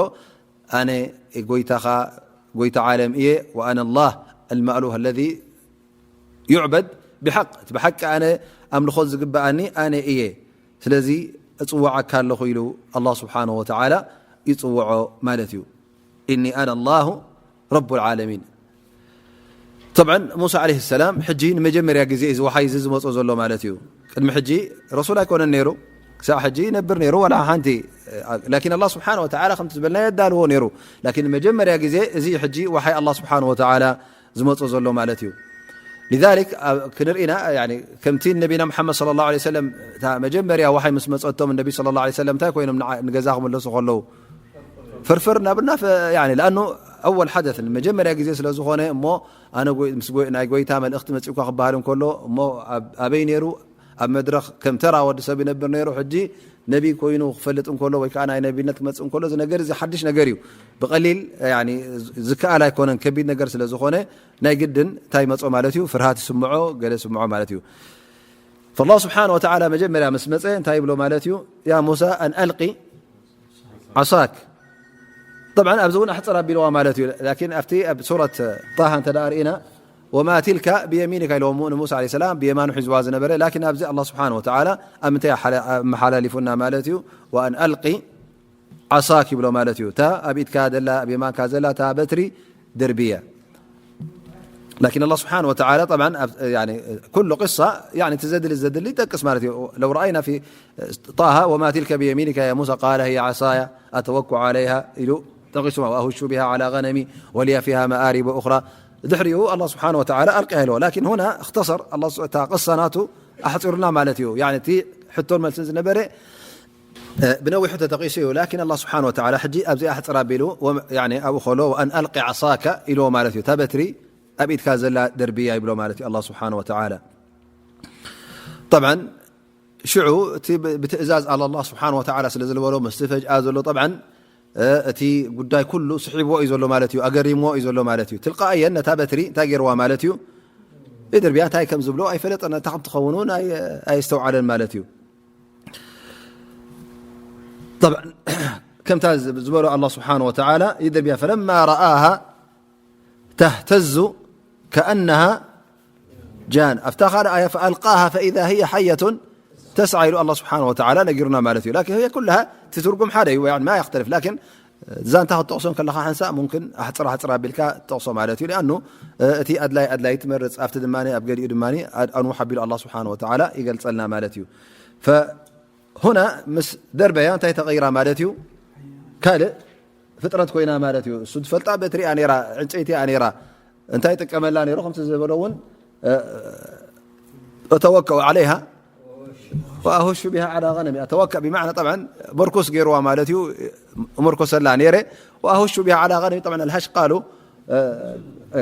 ኣነ ጎይታኻ ጎይታ ዓለም እየ. وأنا الله المألوه الذي يعبد بحق እቲ ብሓቂ ኣነ ኣምልኾ ዝግበኣኒ ኣነ እየ። ስለዚ እጽውዓካ ኣለኹ ኢሉ ኣላህ ስብሓን ወተዓላ ይጽውዖ ማለት እዩ። إني أنا الله رب العالمين. طبعا ሙሳ عليه السلام ሕጂ ንመጀመርያ ግዜ እዚ ወሓይ እዚ ዝመጾ ዘሎ ማለት እዩ። ቅድሚ ሕጂ ረሱል ኣይኮነን ነይሩ፣ ክሳዕ ሕጂ ይነብር ነይሩ ወላ ሓንቲ። لكن ኣላህ ስብሓን ወተዓላ ከምቲ ዝበልና የዳልዎ ነይሩ። لكن ንመጀመርያ ግዜ እዚ ሕጂ ወሓይ ኣላህ ስብሓን ወተዓላ ዝመጾ ዘሎ ማለት እዩ። لذلك ኣብ- ክንርኢና ያኒ ከምቲ ነቢና መሓመድ صلى الله عليه وسلم እታ መጀመርያ ወሓይ ምስ መጸቶም ነቢ صلى الله عليه وسلم እንታይ ኮይኖም ንዓ- ንገዛ ክምለሱ ከለዉ ፍርፍር እናብልና ፈ- ያኒ ለኣኑ ኣወል ሓደት መጀመርያ ግዜ ስለ ዝኾነ እሞ ኣነ ጎይ- ምስ ጎይ- ናይ ጎይታ መልእኽቲ መጺኡካ ክበሃል እንከሎ እሞ ኣብ- ኣበይ ነይሩ ኣብ መድረኽ ከም ተራ ወዲ ሰብ ይነብር ነይሩ። ሕጂ ነቢ ኮይኑ ክፈልጥ እንከሎ ወይ ከዓ ናይ ነቢነት ክመጽእ እንከሎ እዚ ነገር እዚ ሓድሽ ነገር እዩ። ብቐሊል ያኒ ዝከኣል ኣይኮነን ከቢድ ነገር ስለ ዝኾነ ናይ ግድን እንታይ መጾ ማለት እዩ? ፍርሃት ይስምዖ ገለ ይስምዖ ማለት እዩ። فالله سبحانه وتعالى መጀመርያ ምስ መጸ እንታይ ይብሎ ማለት እዩ? يا موسى أن ألق عصاك. طبعا ኣብዚ እውን ኣሕጽር ኣቢልዋ ማለት እዩ። لكن ኣብቲ ኣብ ሱረት ጣሃ እንተ ደኣ ርኢና وما تلك بيمينك ኢልዎ ንሙሳ عليه السلام ብየማኑ ሒዝዋ ዝነበረ። لكن ኣብዚ ኣላህ ስብሓን ወተዓላ ኣብ ምንታይ ኣሓላ- ኣመሓላሊፉና ማለት እዩ? وأن ألق عصاك ይብሎ ማለት እዩ። እታ ኣብ ኢድካ ዘላ ኣብ የማንካ ዘላ እታ በትሪ ደርብያ። لكن الله سبحانه وتعالى طبعا ኣብ- يعني كل قصة يعني تزدل زدل يتقص ማለት እዩ. لو رأينا في طه وما تلك بيمينك يا موسى قال هي عصاي أتوكأ عليها ኢሉ ጠቂሱ وأهش بها على غنمي ولي فيها مآرب أخرى ድሕሪኡ الله سبحانه وتعالى ألقها ኢልዎ لكن هنا اختصر الله እታ ቅሳ ናቱ ኣሕፂሩልና ማለት እዩ يعني እቲ ሕቶን መልስን ዝነበረ ብነዊሑ ተጠቂሱ እዩ لكن الله سبحانه وتعالى ሕጂ ኣብዚኣ ኣሕፅር ኣቢሉ ኣብኡ ከሎ وأن ألق عصاك ኢልዎ ማለት እዩ እታ በትሪ ኣብ ኢድካ ዘላ ደርብያ ይብሎ ማለት እዩ الله سبحانه وتعالى طبعا ሽዑ እቲ ብትእዛዝ ኣላ ኣላህ ስብሓን ወተዓላ ስለ ዝበሎ ምስቲ ፈጅኣ ዘሎ ጠብዓን እቲ ጉዳይ ኩሉ ስሒብዎ እዩ ዘሎ ማለት እዩ ኣገሪምዎ እዩ ዘሎ ማለት እዩ ትልቃእየን ነታ በትሪ እንታይ ገይርዋ ማለት እዩ ይድርብያ እንታይ ከም ዝብሎ ኣይፈለጠን እንታይ ከም ትኸውን እውን ኣየስተውዓለን ማለት እዩ ከምታ ዝበሎ ኣላ ስብሓን ወተዓላ ይድርብያ ፈለማ ረኣሃ ተህተዙ ከኣነሃ ጃን ኣብታ ካልእ ኣያ ፈኣልቃሃ ፈኢዛ ህየ ሓየቱን ተስዓ ኢሉ ኣላ ስብሓን ወተዓላ ነጊሩና ማለት እዩ ላኪን ህየ ኩልሃ እቲ ትርጉም ሓደ እዩ ማ የክተልፍ ላኪን ዛንታ ክትጠቕሶ ከለካ ሓንሳእ ሙምክን ኣሕፅር ኣሕፅር ኣቢልካ ትጠቕሶ ማለት እዩ ሊኣኑ እቲ ኣድላይ ኣድላይ ትመርፅ ኣብቲ ድማ ኣብ ገሊኡ ድማ ኣንውሕ ኣቢሉ ኣላ ስብሓን ወተዓላ ይገልፀልና ማለት እዩ ሁና ምስ ደርበያ እንታይ ተቐይራ ማለት እዩ ካልእ ፍጥረት ኮይና ማለት እዩ እሱ ትፈልጣ በትሪያ ነራ ዕንጨይቲያ ነራ እንታይ ይጥቀመላ ነሩ ከምቲ ዝበሎ እውን እተወከኡ ዓለይሃ ወኣሁሹ ቢሃ ዓላ ገነሚ ኣተወከእ ብማዕና ጠብዓን መርኩስ ገይርዋ ማለት እዩ መርኮሰላ ነረ ወኣሁሹ ቢሃ ዓላ ገነሚ ጠብዓን ኣልሃሽ ቃሉ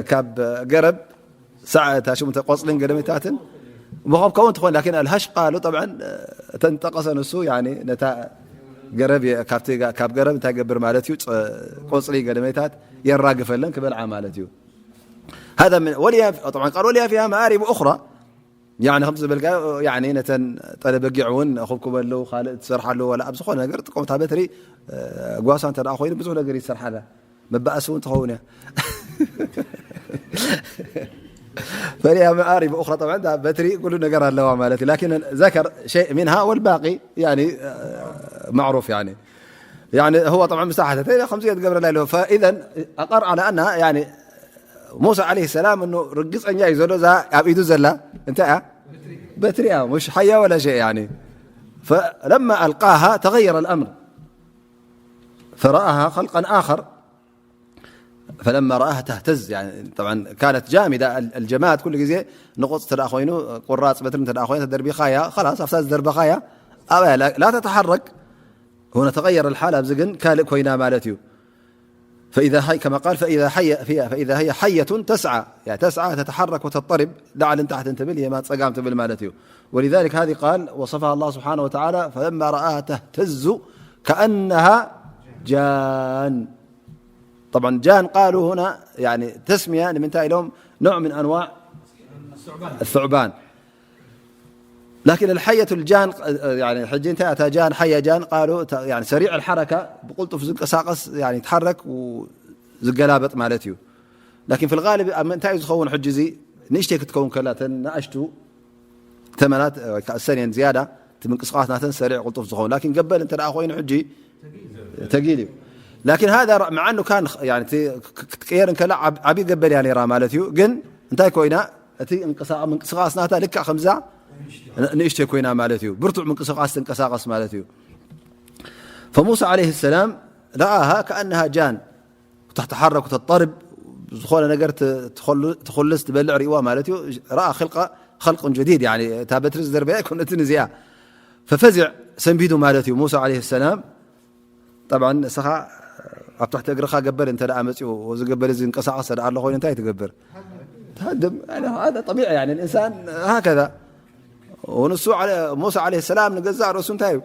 ካብ ገረብ ሳዕ እታ ሽሙ ቆፅልን ገደመታትን ምኸም ከውን ትኾን ላኪን ኣልሃሽ ቃሉ ጠብዓን ተንጠቀሰ ንሱ ነታ ገረብ ካብ ገረብ እንታይ ገብር ማለት እዩ ቆፅሊ ገደመታት የራግፈለን ክበልዓ ማለት እዩ هذا من وليا طبعا قال وليا فيها مآرب أخرى ያኒ ከምቲ ዝበልካዮ፣ ያኒ ነተን ጠለበጊዕ እውን ክብኩበሉ፣ ካልእ ትሰርሓሉ፣ ወላ ኣብ ዝኾነ ነገር ጥቀምታ በትሪ፣ እ፣ ጓሳ እንተ ደኣ ኮይኑ ብዙሕ ነገር ይሰርሓላ። መባእሲ እውን ትኸውን እያ። فلها مآرب أخرى. طبعا እዛ በትሪ ኩሉ ነገር ኣለዋ ማለት እዩ። لكن ذكر شيء منها والباقي يعني معروف يعني. يعني هو طبعا مستحدث. إذا خمسة تقبل له. فإذا أقر على أنها يعني موسى عليه السلام أنه ርግጸኛ እዩ ዘሎ እዛ ኣብ ኢዱ ዘላ እንታይ እያ? በትሪ እያ፣ مش حية ولا شيء يعني. فلما ألقاها تغير الأمر فرآها خلقا آخر. فلما رآها تهتز يعني طبعا كانت جامدة. الجماد ኩሉ ግዜ ንቑጽ እንተ ደኣ ኮይኑ ቁራጽ በትሪ እንተ ደኣ ኮይኑ ተደርቢኻያ خلاص ኣብታ ዝደርበኻያ ኣብያ لا تتحرك. هنا تغير الحال ኣብዚ ግን ካልእ ኮይና ማለት እዩ. فإذا هي كما قال فإذا هي فيها فإذا هي حية تسعى يعني تسعى تتحرك وتضطرب ላዕልን ታሕትን ትብል የማን ጸጋም ትብል ማለት እዩ. ولذلك هذه قال وصفها الله سبحانه وتعالى فلما رآها تهتز كأنها جان. طبعا جان قالوا هنا يعني تسمية ንምንታይ ኢሎም نوع من أنواع الثعبان. لكن الحية الجان يعني ሕጂ እንታይ እታ جان حية جان قالوا يعني سريع الحركة ብቁልጡፍ ዝንቀሳቀስ يعني ይትሓረክ ዝገላበጥ ማለት እዩ. لكن في الغالب ኣብ ምንታይ እዩ ዝኸውን ሕጂ እዚ ንእሽተይ ክትከውን ከላ እተን ንኣሽቱ ተመናት ወይ ከዓ እሰን እየን ዝያዳ እቲ ምንቅስቃስ ናተን ሰሪዕ ቅልጡፍ ዝኸውን ላኪን ገበል እንተ ደኣ ኮይኑ ሕጂ ተጊል እዩ. لكن هذا مع أنه كان يعني ክትቀየር እንከላ ዓብ- ዓብዪ ገበል እያ ነይራ ማለት እዩ። ግን እንታይ ኮይና እቲ እንቅስቃ- ምንቅስቃስ ናታ ልክዕ ከምዛ ንእሽተይ ኮይና ማለት እዩ። ብርቱዕ ምንቅስቃስ ትንቀሳቀስ ማለት እዩ። فموسى عليه السلام رآها كأنها جان تتحرك وتضطرب ዝኾነ ነገር ትኾልስ ትበልዕ ርእዋ ማለት እዩ. رأى خلق خلق جديد يعني እታ በትሪ ዝደርበያ ኣይኮነትን እዚኣ. ففزع ሰንቢዱ ማለት እዩ ሙሳ عليه السلام. طبعا ንስኻ ኣብ ትሕቲ እግርኻ ገበል እንተ ደኣ መፅኡ እዚ ገበል እዚ እንቀሳቀስ ደኣ ኣሎ ኮይኑ እንታይ ትገብር? تهدم. يعني هذا طبيعي يعني الإنسان هكذا. ونسو على موسى عليه السلام ንገዛእ ርእሱ እንታይ እዩ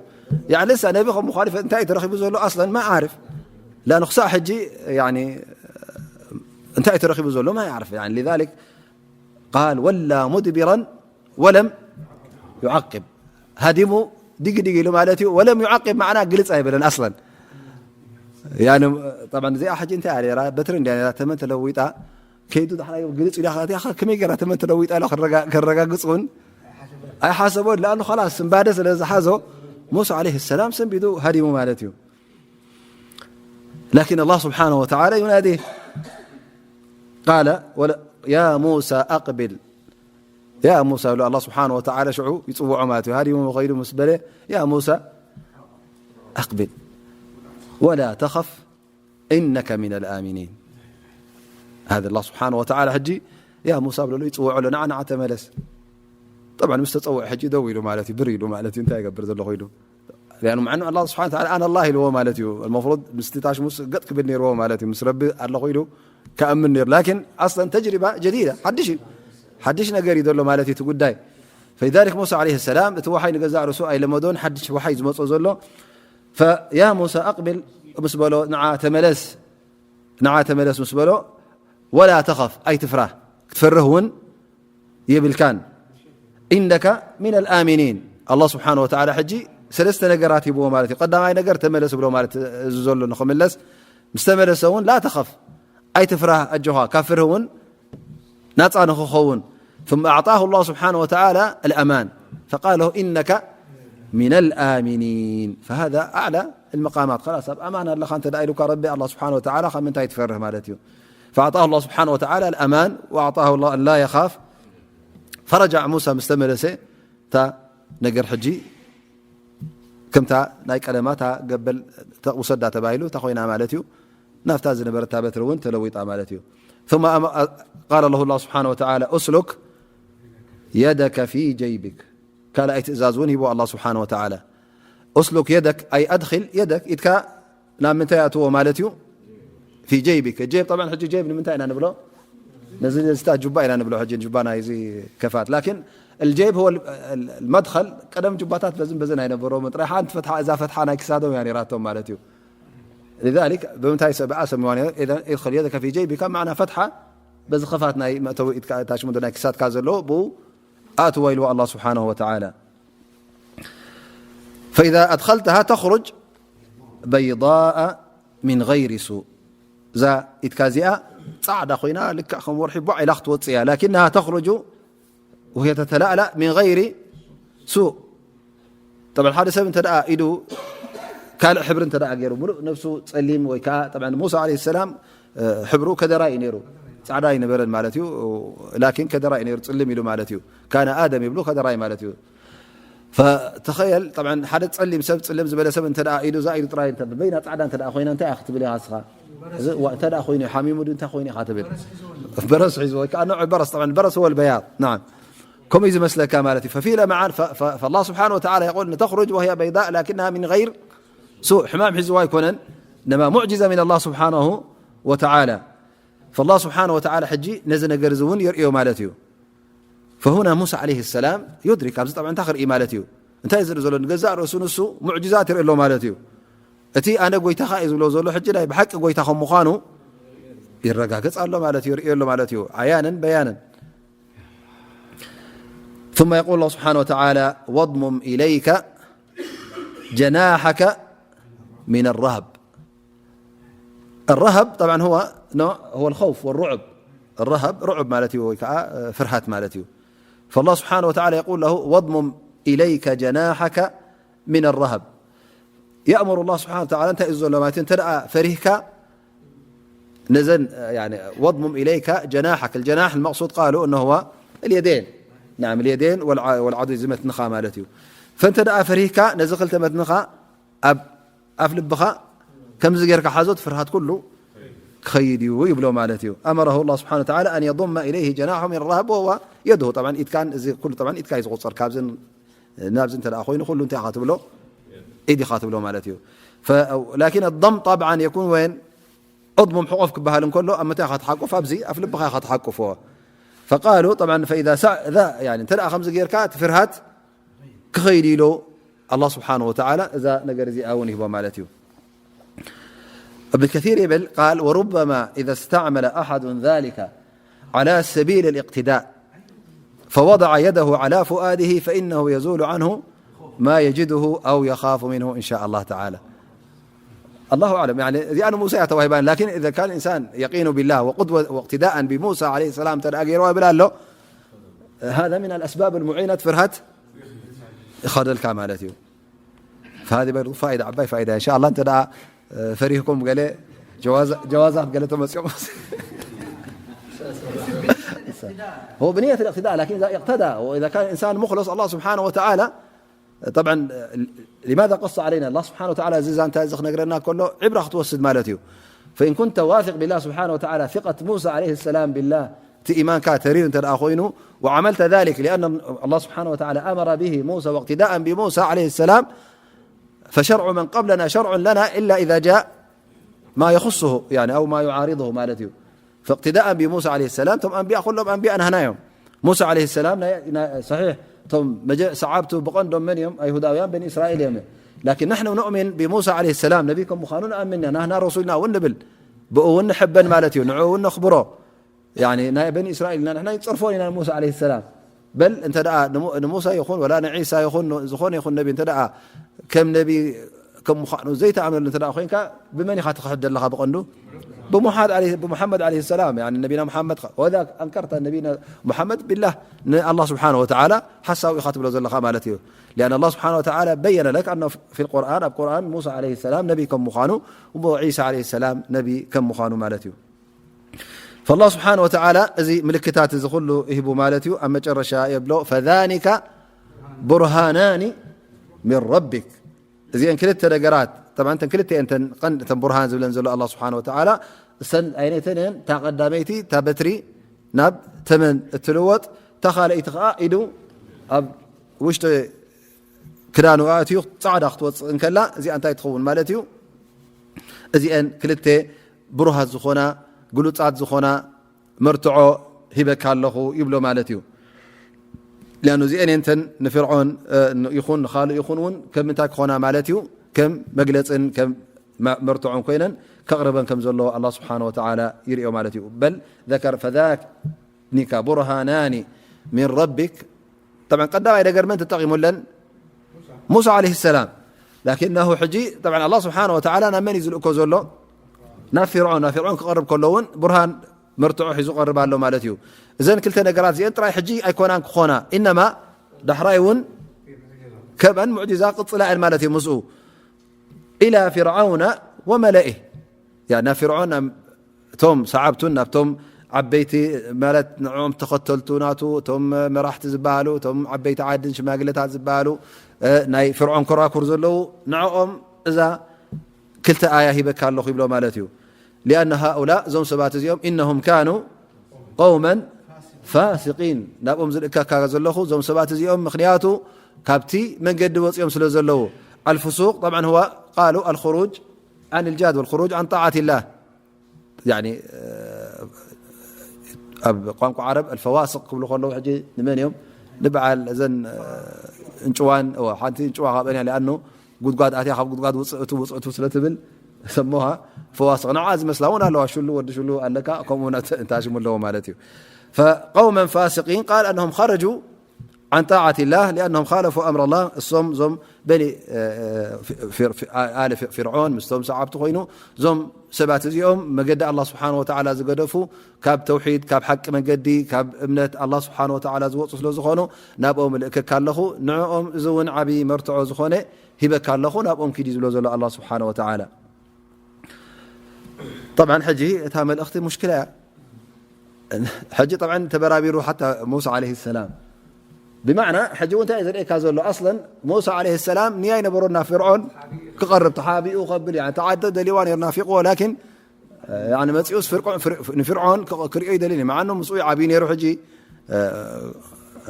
يعني لسه ነቢ ከም مخالفة እንታይ ተረኺቡ ዘሎ أصلا ما عارف. لأنه ክሳዕ ሕጂ يعني እንታይ ተረኺቡ ዘሎ ما يعرف يعني لذلك قال ولى مدبرا ولم يعقب. ሃዲሙ ዲግ ዲግ ኢሉ ማለት እዩ. ولم يعقب معنى ግልጽ ኣይበለን أصلا. يعني طبعا እዚኣ ሕጂ እንታይ እያ ነራ በትሪ እንድያ ነራ ተመን ተለዊጣ ከይዱ ዳሕራይ ግልጽ ኢሉ ያኻ ከመይ ገራ ተመን ተለዊጣ ኢሉ ከረጋግጽ እውን ኣይሓሰቦን لأنه خلاص ስንባደ ስለ ዝሓዞ موسى عليه السلام ሰንቢዱ ሃዲሙ ማለት እዩ. لكن الله سبحانه وتعالى يناديه قال يا موسى أقبل يا موسى له الله سبحانه وتعالى شعو يتصوعه ماتو هذه يوم خير مسبلة يا موسى أقبل ولا تخف إنك من الآمنين. هذا الله سبحانه وتعالى حجي يا موسى بلو يتصوع له نعنا عتملس. طبعا مستتصوع حجي دوي له مالتي بري له مالتي انت يقبر له خيله لأنه مع أنه الله سبحانه وتعالى أنا الله اللي هو مالتي المفروض مستتاش مس قد كبرني هو مالتي مس ربي الله خيله كأمن نير لكن أصلا تجربة جديدة حدش حدش نقري دول مالتي تقداي. فلذلك موسى عليه السلام توحي نقزع رسول أي لما دون حدش وحي زمص زلو فيا موسى أقبل مس بلو نعا تملس نعا تملس مس بلو ولا تخف أي تفره تفرهون የብልካን إنك من الآمنين. الله سبحانه وتعالى ሕጂ ሰለስተ ነገራት ሂብዎ ማለት እዩ። ቀዳማይ ነገር ተመለስ ብሎ ማለት እዚ ዘሎ ንኽምለስ ምስ ተመለሰ እውን لا تخف ኣይትፍራህ ኣጆኻ ካብ ፍርህ እውን ናፃ ንኽኸውን ثم أعطاه الله سبحانه وتعالى الأمان فقال له إنك من الآمنين فهذا أعلى المقامات خلاص ኣብ ኣማን ኣለኻ እንተ ኢሉካ ረቢ الله سبحانه وتعالى ካብ ምንታይ ትፈርህ ማለት እዩ فأعطاه الله سبحانه وتعالى الأمان وأعطاه الله أن لا يخاف فرجع موسى مستملسة تا نجر حجي كمتا ناي كلماتا قبل تقوسدا تبايلو تخوينا مالتيو نافتا زنبر تابت رون تلويطا مالتيو ثم قال له الله سبحانه وتعالى اسلك يدك في جيبك كلا أي تئزاز ون هبو الله سبحانه وتعالى اسلك يدك أي أدخل يدك إدكا ናብ ምንታይ ኣእትዎ ማለት እዩ في جيبك الجيب طبعا ሕጂ جيب ንምንታይ ኢና ንብሎ ነዚ ዝታ ጁባ ኢና ንብሎ ሕጂ ጁባ ናይ እዚ ከፋት لكن الجيب هو المدخل ቀደም ጁባታት በዝን በዝን ኣይነበሮም ጥራይ ሓንቲ ፈትሓ እዛ ፈትሓ ናይ ክሳዶም እያ ነራቶም ማለት እዩ لذلك ብምንታይ ሰብኣ ሰሚዋ إذا ادخل يدك في جيبك معنى ፈትሓ በዚ ከፋት ናይ መእተዊ ኢትካ ታሽሙ ናይ ክሳትካ ዘለዎ ብኡ ኣእትዎ ኢልዎ ኣላህ ስብሓነሁ ወተዓላ። فإذا أدخلتها تخرج بيضاء من غير سوء። እዛ ኢድካ እዚኣ ጻዕዳ ኮይና ልክዕ ከም ወርሒ ቧዕ ኢላ ክትወጽእ እያ። لكنها تخرج وهي تتلألأ من غير سوء። طبعا ሓደ ሰብ እንተ ደኣ ኢዱ ካልእ ሕብሪ እንተ ደኣ ገይሩ፣ ሙሉእ ነፍሱ ጸሊም ወይ ከኣ፣ طبعا ሙሳ عليه السلام ሕብሩ ከደራይ እዩ ነይሩ፣ ጻዕዳ ኣይነበረን ማለት እዩ። لكن ከደራይ እዩ ነይሩ፣ ጽልም ኢሉ ማለት እዩ። كان آدم ይብሉ፣ ከደራይ ማለት እዩ። فتخيل طبعا ሓደ ጸሊም ሰብ፣ ጽልም ዝበለ ሰብ እንተ ደኣ ኢዱ፣ እዛ ኢዱ ጥራይ እንተ በይና ጻዕዳ እንተ ደኣ ኮይና፣ እንታይ ኢኻ ክትብል ኢኻ ንስኻ? እዚ ዋ፣ እንተ ደኣ ኮይኑ ሓሚሙ ድዩ እንታይ ኮይኑ ኢኻ ትብል? በረስ ሒዝዎ ወይ ከኣ نوع البرص، طبعا البرص هو البياض. نعم. ከምኡ እዩ ዝመስለካ ማለት እዩ። ففي لمعان، ف-، ف-، فالله سبحانه وتعالى يقول تخرج وهي بيضاء لكنها من غير سوء. ሕማም ሒዝዋ ኣይኮነን፣ إنما معجزة من الله سبحانه وتعالى. فالله سبحانه وتعالى ሕጂ ነዚ ነገር እዚ እውን የርእዮ ማለት እዩ። فهنا موسى عليه السلام يدرك، ኣብዚ طبعا እንታይ ክርኢ ማለት እዩ? እንታይ ዝርኢ ዘሎ? ንገዛእ ርእሱ ንሱ ሙዕጅዛት ይርኢ ኣሎ ማለት እዩ። እቲ ኣነ ጎይታኻ እየ ዝብሎ ዘሎ ሕጂ ናይ ብሓቂ ጎይታ ከም ምዃኑ ይረጋገጽ ኣሎ ማለት እዩ፣ ይርኢ ኣሎ ማለት እዩ። عيانا بيانا. ثم يقول الله سبحانه وتعالى: واضمم إليك جناحك من الرهب. الرهب طبعا هو نوع، هو الخوف والرعب. الرهب رعب ማለት እዩ ወይ ከዓ ፍርሃት ማለት እዩ። فالله سبحانه وتعالى يقول له: واضمم إليك جناحك من الرهب. يأمر الله سبحانه وتعالى، እንታይ እዩ ዘሎ ማለት እዩ? እንተ ደኣ ፈሪህካ ነዘን፣ يعني، واضمم إليك جناحك، الجناح المقصود قالوا أنه هو اليدين. نعم، اليدين والع-، والعضد፣ እዚ መትንኻ ማለት እዩ። ፈንተ ደኣ ፈሪህካ ነዚ ክልተ መትንኻ ኣብ ኣፍ ልብኻ ከምዚ ጌርካ ሓዞት፣ ፍርሃት ኩሉ ክኸይድ እዩ ይብሎ ማለት እዩ። أمره الله سبحانه وتعالى أن يضم إليه جناحه من الرهب وهو يده. طبعا ኢድካን እዚ ኩሉ፣ طبعا ኢድካ እዩ ዝቑጸር። ካብዚ ናብዚ እንተ ደኣ ኮይኑ ኩሉ እንታይ ኢኻ ትብሎ? ኢድ ኢኻ ትብሎ ማለት እዩ። ف-، لكن الضم طبعا يكون وين؟ اضمم ሕቆፍ ክበሃል እንከሎ ኣብ ምንታይ ኢኻ ትሓቁፍ? ኣብዚ ኣፍ ልብኻ ኢኻ ትሓቁፎ። فقالوا طبعا فإذا سع-، ذا، يعني، እንተ ደኣ ከምዚ ጌርካ እቲ ፍርሃት ክኸይድ ኢሉ ኣላህ ስብሓነሁ ወተዓላ እዛ ነገር እዚኣ እውን ይህቦ ማለት እዩ። ابن كثير يبل قال: وربما إذا استعمل أحد ذلك على سبيل الاقتداء فوضع يده على فؤاده فإنه يزول عنه ما يجده أو يخاف منه إن شاء الله تعالى. الله أعلم، يعني، እዚኣ ንሙሳ እያ ተዋሂባን، لكن إذا كان الإنسان يقين بالله وقدوة واقتداء بموسى عليه السلام እንተ ደኣ ገይርዋ ይብል ኣሎ፣ هذا من الأسباب المعينة ፍርሃት ይኸደልካ ማለት እዩ። فهذه برضو فائدة، ዓባይ فائدة إن شاء الله። እንተ ደኣ ፈሪህኩም ገለ ጀዋዛ-፣ ጀዋዛት ገለ ተመጽኦም هو بنية الاقتداء، لكن إذا اقتدى، وإذا كان الإنسان مخلص الله سبحانه وتعالى، طبعا، لماذا قص علينا الله سبحانه وتعالى؟ እዚ ዛንታ እዚ ክነግረና ከሎ ዕብራ ክትወስድ ማለት እዩ። فإن كنت واثق بالله سبحانه وتعالى ثقة موسى عليه السلام بالله، እቲ ኢማንካ ተሪር እንተ ደኣ ኮይኑ، وعملت ذلك لأن الله سبحانه وتعالى أمر به موسى واقتداء بموسى عليه السلام، فشرع من قبلنا شرع لنا إلا إذا جاء ما يخصه، يعني، أو ما يعارضه ማለት እዩ። فاقتداء بموسى عليه السلام، እቶም ኣንቢያ ኩሎም ኣንቢያ ናህና እዮም። ሙሳ عليه السلام ናይ፣ ናይ፣ صحيح፣ እቶም መጀ-፣ ሰዓብቱ ብቐንዶም መን እዮም? ኣይሁዳውያን በኒ እስራኤል እዮም። لكن نحن نؤمن بموسى عليه السلام، ነቢ ከም ምዃኑ ንኣምን ኢና። ናህና ረሱልና እውን ንብል፣ ብኡ እውን ንሕበን ማለት እዩ። ንዕኡ እውን ነኽብሮ። ያኒ ናይ በኒ እስራኤል ኢና፣ ንሕና ይጸርፎን ኢና ንሙሳ عليه السلام። በል እንተ ደኣ ንሙ-፣ ንሙሳ ይኹን ወላ ንዒሳ ይኹን ን-፣ ዝኾነ ይኹን ነቢ እንተ ደኣ ከም ነቢ ከም ምዃኑ ዘይተኣምነሉ እንተ ደኣ ኮይንካ፣ ብመን ኢኻ ትኽሕድ ዘለኻ ብቐንዱ? ብሙሓድ عليه، ብሙሓመድ عليه السلام، ያኒ ነቢና ሙሓመድ ኸ-፣ ወኢዛ ኣንከርተ ነቢና ሙሓመድ ቢላህ፣ ንኣላህ ስብሓነሁ ወተዓላ ሓሳዊ ኢኻ ትብሎ ዘለኻ ማለት እዩ። لأن الله سبحانه وتعالى بين لك أنه في القرآن، ኣብ ቁርኣን ሙሳ عليه السلام ነቢ ከም ምዃኑ፣ እሞ ዒሳ عليه السلام ነቢ ከም ምዃኑ ማለት እዩ። فالله سبحانه وتعالى እዚ ምልክታት እዚ ኩሉ ይህቡ ማለት እዩ። ኣብ መጨረሻ የብሎ: فذلك برهانان من ربك። እዚአን ክልተ ነገራት፣ طبعا እተን ክልተ እየን እተን ቀንዲ፣ እተን ቡርሃን ዝብለን ዘሎ ኣላህ ስብሓነሁ ወተዓላ። እሰን ኣይነተን እየን? እታ ቀዳመይቲ እታ በትሪ ናብ ተመን እትልወጥ፣ እታ ካልኣይቲ ኸዓ ኢዱ ኣብ ውሽጢ ክዳኑ ኣእትዩ ጻዕዳ ክትወጽእ እንከላ፣ እዚኣ እንታይ ትኸውን ማለት እዩ? እዚአን ክልተ ብሩሃት ዝኾና፣ ግሉጻት ዝኾና መርትዖ ሂበካ ኣለኹ ይብሎ ማለት እዩ። لأنه እዚአን እየን እተን ንፍርዖን፣ እ፣ ይኹን ንኻልእ ይኹን እውን ከም እንታይ ክኾና ማለት እዩ? ከም መግለጽን ከም መ-፣ መርትዖን ኮይነን ከቕርበን ከም ዘለዎ ኣላህ ስብሓነሁ ወተዓላ ይርእዮ ማለት እዩ። بل ذكر فذلك برهانان من ربك ጠብዓን ቀዳማይ ነገር መን ተጠቒሙለን? ሙሳ ዓለይሂ ሰላም። ላኪን ናሁ ሕጂ ጠብዓን ኣላህ ስብሓነ ወተዓላ ናብ መን እዩ ዝልእኮ ዘሎ? ናብ ፊርዖን። ናብ ፊርዖን ክቐርብ ከሎ እውን ቡርሃን መርትዖ ሒዙ ቀርብ ኣሎ ማለት እዩ። እዘን ክልተ ነገራት እዚአን ጥራይ ሕጂ ኣይኮናን ክኾና፣ ኢነማ ዳሕራይ እውን ከመን ሙዕጂዛ ቅፅላ እየን ማለት እዩ። ምስኡ ኢላ ፊርዓውነ ወመለኢህ፣ ያ ናብ ፊርዖን፣ ናብ እቶም ሰዓብቱን ናብቶም ዓበይቲ ማለት ንዕኦም ተኸተልቱ ናቱ፣ እቶም መራሕቲ ዝበሃሉ፣ እቶም ዓበይቲ ዓድን ሽማግለታት ዝበሃሉ፣ እ፣ ናይ ፍርዖን ኮራኩር ዘለዉ፣ ንዕኦም እዛ ክልተ ኣያ ሂበካ ኣለኹ ይብሎ ማለት እዩ። ሊኣነ ሃኡላ፣ እዞም ሰባት እዚኦም፣ ኢነሁም ካኑ ቀውመን ፋሲቂን፣ ናብኦም ዝልእከካ ዘለኹ እዞም ሰባት እዚኦም፣ ምኽንያቱ ካብቲ መንገዲ ወፂኦም ስለ ዘለዉ። ኣልፍሱቅ ጠብዓን ሁወ ቃሉ ኣልኹሩጅ ዓን ልጃድ ወልኹሩጅ ዓን ጣዓት ላህ። ያኒ፣ ኣብ ቋንቋ ዓረብ ኣልፈዋስቕ ክብሉ ከለዉ፣ ሕጂ ንመን እዮም? ንበዓል እዘን፣ እ፣ እንጭዋን፣ እወ፣ ሓንቲ እንጭዋ ካብአን እያ፣ ሊኣኑ ጉድጓድ ኣትያ ካብ ጉድጓድ ውፅእቱ ውፅእቱ ስለ ትብል ሰሞሃ ፈዋስቕ። ንዓ ዝመስላ እውን ኣለዋ፣ ሽሉ፣ ወዲ ሽሉ ኣለካ፣ ከምኡ እውን እንታ ሽሙ ኣለዎ ማለት እዩ። ፈቀውመን ፋሲቂን ቃል ኣነሁም ኸረጁ ዓን ጣዓት ላህ ሊኣነሁም ኻለፉ ኣምረ ላህ። እሶም እዞም በኒ፣ እ፣ ፊ-፣ ፊ-፣ ፊ-፣ ኣለ ፊ-፣ ፊርዖን ምስቶም ሰዓብቲ ኮይኑ፣ እዞም ሰባት እዚኦም መገዲ ኣላህ ስብሓነ ወተዓላ ዝገደፉ፣ ካብ ተውሒድ፣ ካብ ሓቂ መንገዲ፣ ካብ እምነት ኣላህ ስብሓነ ወተዓላ ዝወፁ ስለ ዝኾኑ፣ ናብኦም እልእከካ ኣለኹ። ንዕኦም እዚ እውን ዓብዪ መርትዖ ዝኾነ ሂበካ ኣለኹ፣ ናብኦም ኪድ እዩ ዝብሎ ዘሎ ኣላህ ስብሓነ ወተዓላ። ጠብዓን ሕጂ እታ መልእኽቲ ሙሽክላ እያ። ሕጂ ጠብዓን ተበራቢሩ ሓታ ሙሳ ዓለይሂ ሰላም። ብማዕና ሕጂ እውን እንታይ እዩ ዘርእየካ ዘሎ? ኣስለን ሙሳ ዓለይሂ ሰላም ንያ ይነበሮ ናብ ፍርዖን ክቐርብ ተሓቢኡ ከብል፣ ያኒ፣ ተዓደ ደሊዋ ነይሩ ናፊቕዎ፣ ላኪን፣ ያኒ፣ መጺኡስ ፍርቆ-፣ ፍር-፣ ንፍርዖን ክቕ-፣ ክርእዮ ይደሊ ነይሩ። መዓኑ ምስኡ ዓብዩ ነይሩ። ሕጂ፣ እ፣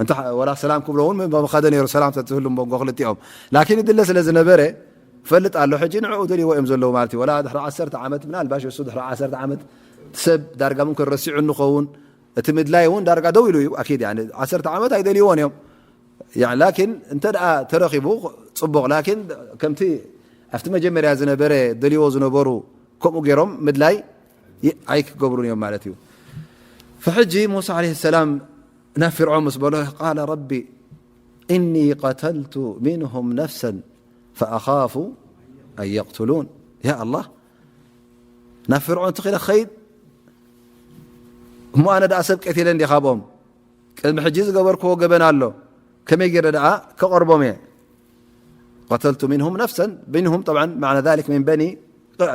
እንተ ወላ ሰላም ክብሎ እውን መኸደ ነይሩ፣ ሰላም ተትህሉ መንጎ ክልቲኦም። ላኪን ይድለ ስለ ዝነበረ፣ ፈልጥ ኣሎ። ሕጂ ንዕኡ ደልይዎ እዮም ዘለዉ ማለት እዩ። ወላ ድሕሪ ዓሰርተ ዓመት፣ ምናልባሽ እሱ ድሕሪ ዓሰርተ ዓመት ሰብ ዳርጋ ሙምክን ረሲዑ እንኸውን፣ እቲ ምድላይ እውን ዳርጋ ደው ኢሉ እዩ። ኣኪድ፣ ያኒ፣ ዓሰርተ ዓመት ኣይደልይዎን እዮም። ያኒ፣ ላኪን እንተ ደኣ ተረኺቡ ጽቡቕ፣ ላኪን ከምቲ ኣብቲ መጀመርያ ዝነበረ ደልይዎ ዝነበሩ ከምኡ ገይሮም ምድላይ ይ-፣ ኣይክገብሩን እዮም ማለት እዩ። ፈሕጂ ሙሳ ዓለይሂ ሰላም ናብ ፊርዖን ምስ በሎ፣ ቃለ ረቢ እኒ ቀተልቱ ሚንሁም ነፍሰን ፈኣኻፉ ኣን የቅትሉን። ያ ኣላህ፣ ናብ ፍርዖን ትኺለ ኸይድ እሞ ኣነ ደኣ ሰብ ቀቲለ እንዲ ካብኦም ቅድሚ ሕጂ ዝገበርክዎ ገበን ኣሎ፣ ከመይ ገይረ ደኣ ከቐርቦም እየ? ቀተልቱ ሚንሁም ነፍሰን፣ ሚንሁም ጠብዓን ማዕና ዛሊክ ሚን በኒ፣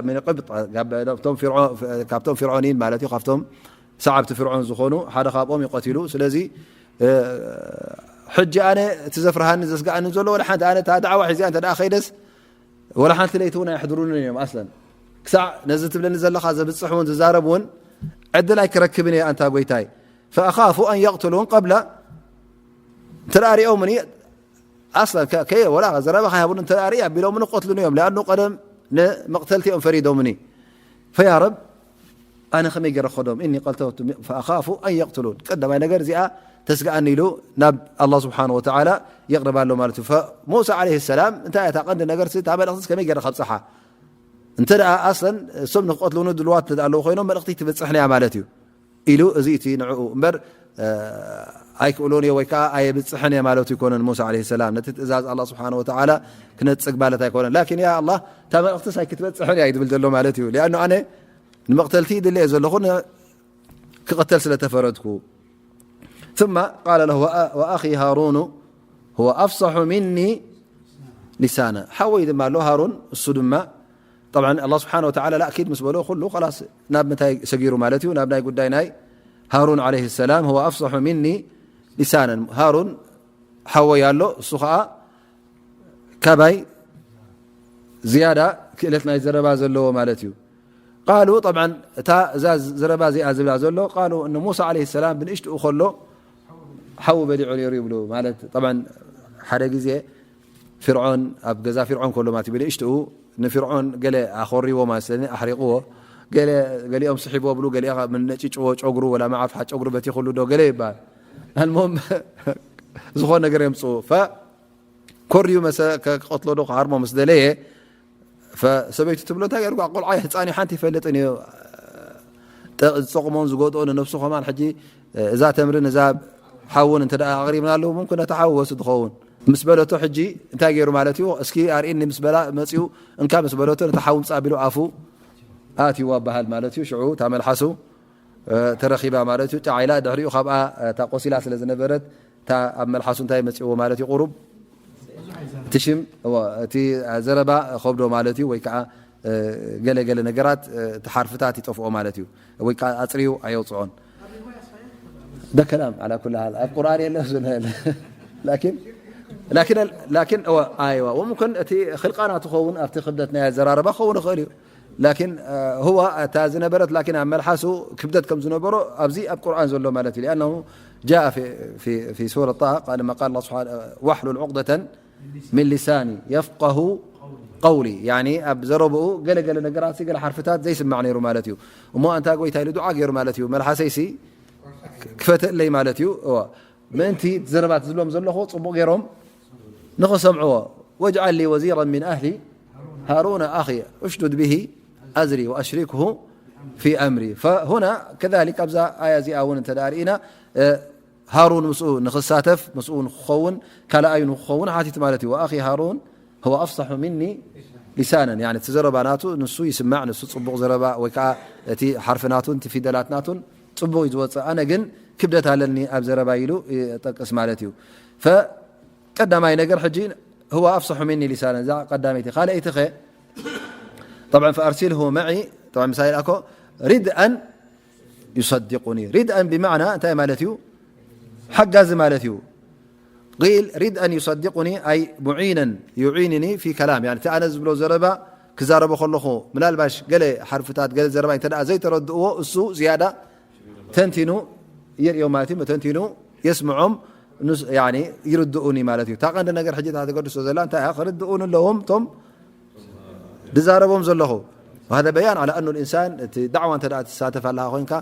ሚን ቅብጥ፣ ካብ፣ ካብቶም ፊርዖ-፣ ካብቶም ፊርዖኒን ማለት እዩ፣ ካብቶም ሰዓብቲ ፍርዖን ዝኾኑ ሓደ ካብኦም እዩ ቀቲሉ። ስለዚ፣ እ፣ ሕጂ ኣነ እቲ ዘፍርሃኒ ዘስግኣኒ ዘሎ ወላ ሓንቲ፣ ኣነ እታ ዳዕዋ ሒዚኣ እንተ ደኣ ከይደስ ወላ ሓንቲ ለይቲ እውን ኣየሕድሩንን እዮም ኣስለን። ክሳዕ ነዚ ትብለኒ ዘለኻ ዘብጽሕ እውን ዝዛረብ እውን ዕድል ኣይክረክብን እየ ኣንታ ጎይታይ። ፈኣኻፉ ኣን የቕትሉን ቀብለ እንተ ደኣ ሪኦምኒ ኣስለን ከ-፣ ከየ-፣ ወላ ዘረባ ከይሃቡኒ እንተ ደኣ ርኢ ኣቢሎምኒ ክቐትሉኒ እዮም። ሊኣኑ ቀደም ንመቕተልቲ እዮም ፈሪዶምኒ። ፈያ ረብ ኣነ ከመይ ገይረ ክኸዶም? እኒ ቀተልቱ ፈኣኻፉ ኣን የቕትሉን። ቀዳማይ ነገር እዚኣ ተስግኣኒ ኢሉ ናብ ኣላህ ስብሓነ ወተዓላ የቕርብ ኣሎ ማለት እዩ። ፈሙሳ ዓለይሂ ሰላም እንታይ እያ እታ ቀንዲ ነገር? እታ መልእኽትስ ከመይ ገይረ ከብፅሓ? እንተ ደኣ ኣስለን እሶም ንክቐትሉኒ ድልዋት እንተ ኣለዉ ኮይኖም መልእኽቲ ትብፅሕኒ እያ ማለት እዩ ኢሉ፣ እዚ እቲ ንዕኡ እምበር፣ እ፣ ኣይክእሎን እየ ወይ ከዓ ኣየብፅሕን እየ ማለቱ ኣይኮነን። ሙሳ ዓለይሂ ሰላም ነቲ ትእዛዝ ኣላህ ስብሓነ ወተዓላ ክነፅግ ማለት ኣይኮነን። ላኪን ያ ኣላህ እታ መልእኽትስ ኣይክትበፅሕን እያ እዩ ዝብል ዘሎ ማለት እዩ። ሊኣኑ ኣነ ንመቕተልቲ ይድለ እየ ዘለኹ፣ ን-፣ ክቐተል ስለ ተፈረድኩ። ثم قال له وأ-، وأخي هارون هو أفصح مني لسانا. ሓወይ ድማ ኣሎ ሃሩን፣ እሱ ድማ ጠብዓን ኣላህ ስብሓነ ወተዓላ ላእኪድ ምስ በሎ ኩሉ ኸላስ ናብ ምንታይ ሰጊሩ ማለት እዩ? ናብ ናይ ጉዳይ ናይ ሃሩን ዓለይሂ ሰላም። هو أفصح مني لسانا. ሃሩን ሓወይ ኣሎ፣ እሱ ኸዓ ካባይ ዝያዳ ክእለት ናይ ዘረባ ዘለዎ ማለት እዩ። ቃሉ ጠብዓን እታ እዛ ዘረባ እዚኣ ዝብላ ዘሎ ቃሉ እነ ሙሳ ዓለይሂ ሰላም ብንእሽትኡ ከሎ ሓዊ በሊዑ ነይሩ ይብሉ። ማለት ጠብዓን ሓደ ግዜ ፍርዖን ኣብ ገዛ ፍርዖን ከሎ ማለት እዩ፣ ብንእሽትኡ ንፍርዖን ገለ ኣኾሪዎ ማለት ስለ ኣሕሪቕዎ፣ ገለ፣ ገሊኦም ስሒብዎ ብሉ፣ ገሊኦም ነጭጭዎ ጨጉሩ ወላ መዓፍሓ ጨጉሩ በቲኹሉ ዶ ገለ ይበሃል። ኣልሙም ዝኾነ ነገር የምፅኡ። ፈ ኮርዩ መሰ-፣ ከ-፣ ክቐትሎ ዶ ክሃርሞ ምስ ደለየ፣ ፈሰበይቱ ትብሎ፣ "እንታይ ገይርኳ? ቆልዓ እዩ፣ ህፃን እዩ፣ ሓንቲ ይፈልጥን እዩ። ጠ-፣ ዝጠቕሞን ዝጎድኦ ንነብሱ ከማን ሕጂ፣ እ፣ እዛ ተምርን እዛ ሓውን እንተ ደኣ ኣቕሪብናሉ፣ ምምኩን ነቲ ሓው ወስድ ዝኸውን ምስ በለቶ፣ ሕጂ እንታይ ገይሩ ማለት እዩ? እስኪ ኣርእኒ ምስ በላ መጺኡ፣ እንካ ምስ በለቶ፣ ነቲ ሓው ምጻእ ቢሉ ኣፉ ኣትይዋ በሃል ማለት እዩ። ሽዑ እታ መልሓሱ፣ እ፣ ተረኺባ ማለት እዩ። ጫዕ ኢላ፣ ድሕሪኡ ካብኣ፣ እታ ቆሲላ ስለ ዝነበረት፣ እታ ኣብ መልሓሱ እንታይ መጺእዎ ማለት እዩ? ቁሩብ እቲ ሽም፣ እወ፣ እቲ ዘረባ ከብዶ ማለት እዩ፣ ወይ ከዓ፣ እ፣ ገለ ገለ ነገራት፣ እ፣ እቲ ሓርፍታት ይጠፍኦ ማለት እዩ፣ ወይ ከዓ ኣጽርዩ ኣየውጽኦን። ده كلام على كل حال ኣብ ቁርኣን የለ ብዙ ነገር። ላኪን ላኪን ላኪን እወ ኣይዋ ወምኩን እቲ ኽልቃና ትኸውን ኣብቲ ክብደት ናይ ኣዘራረባ ክኸውን ይኽእል እዩ። ላኪን፣ እ፣ هو እታ ዝነበረት ላኪን ኣብ መልሓሱ ክብደት ከም ዝነበሮ ኣብዚ ኣብ ቁርኣን ዘሎ ማለት እዩ። لأنه جاء في في في سورة طه قال ما قال الله سبحانه واحلل عقدة من لساني يفقه قولي يعني ኣብ ዘረብኡ ገለ ገለ ነገራት ገለ ሓርፍታት ዘይስማዕ ነይሩ ማለት እዩ። እሞ ኣንታ ጎይታ ኢሉ ዱዓ ገይሩ ማለት እዩ። መልሓሰይሲ ክፈተለይ ማለት እዩ። እዋ ምእንቲ ዘረባት ዝብሎም ዘለኹ ጽቡቕ ገይሮም ንኽሰምዕዎ። واجعل لي وزيرا من أهلي هارون أخي اشدد به أزري وأشركه في أمري فهنا كذلك ኣብዛ ኣያ እዚኣ እውን እንተ ደኣ ርኢና፣ እ፣ ሃሩን ምስኡ ንኽሳተፍ ምስኡ ንክኸውን ካልኣዩ ንክኸውን ሓቲት ማለት እዩ። وأخي هارون هو أفصح مني لسانا يعني እቲ ዘረባ ናቱ ንሱ ይስማዕ ንሱ ጽቡቕ ዘረባ ወይ ከዓ እቲ ሓርፊ ናቱን እቲ ፊደላት ናቱን ጽቡቕ እዩ ዝወጽእ ኣነ ግን ክብደት ኣለኒ ኣብ ዘረባ ኢሉ ይጠቅስ ማለት እዩ። ፈቀዳማይ ነገር ሕጂ هو أفصح مني لسانا እዛ ቀዳመይቲ ካልኣይቲ ኸ طبعا فأرسله معي طبعا ምሳይ ኣኮ رد أن يصدقني رد أن بمعنى እንታይ ማለት እዩ ሓጋዚ ማለት እዩ قيل رد أن يصدقني أي معينا يعينني في كلام يعني እቲ ኣነ ዝብሎ ዘረባ ክዛረቦ ከለኹ ምናልባሽ ገለ ሓርፍታት ገለ ዘረባ እንተ ደኣ ዘይተረድእዎ እሱ ዝያዳ ተንቲኑ የርእዮ ማለት እዩ ተንቲኑ የስምዖም ንስ- يعني ይርድኡኒ ማለት እዩ እታ ቀንዲ ነገር ሕጂ እታ ተገድሶ ዘላ እንታይ እያ ክርድኡኒ ኣለዎም እቶም ድዛረቦም ዘለኹ وهذا بيان على أنه الإنسان እቲ دعوة እንተ ደኣ ትሳተፍ ኣለኻ ኮይንካ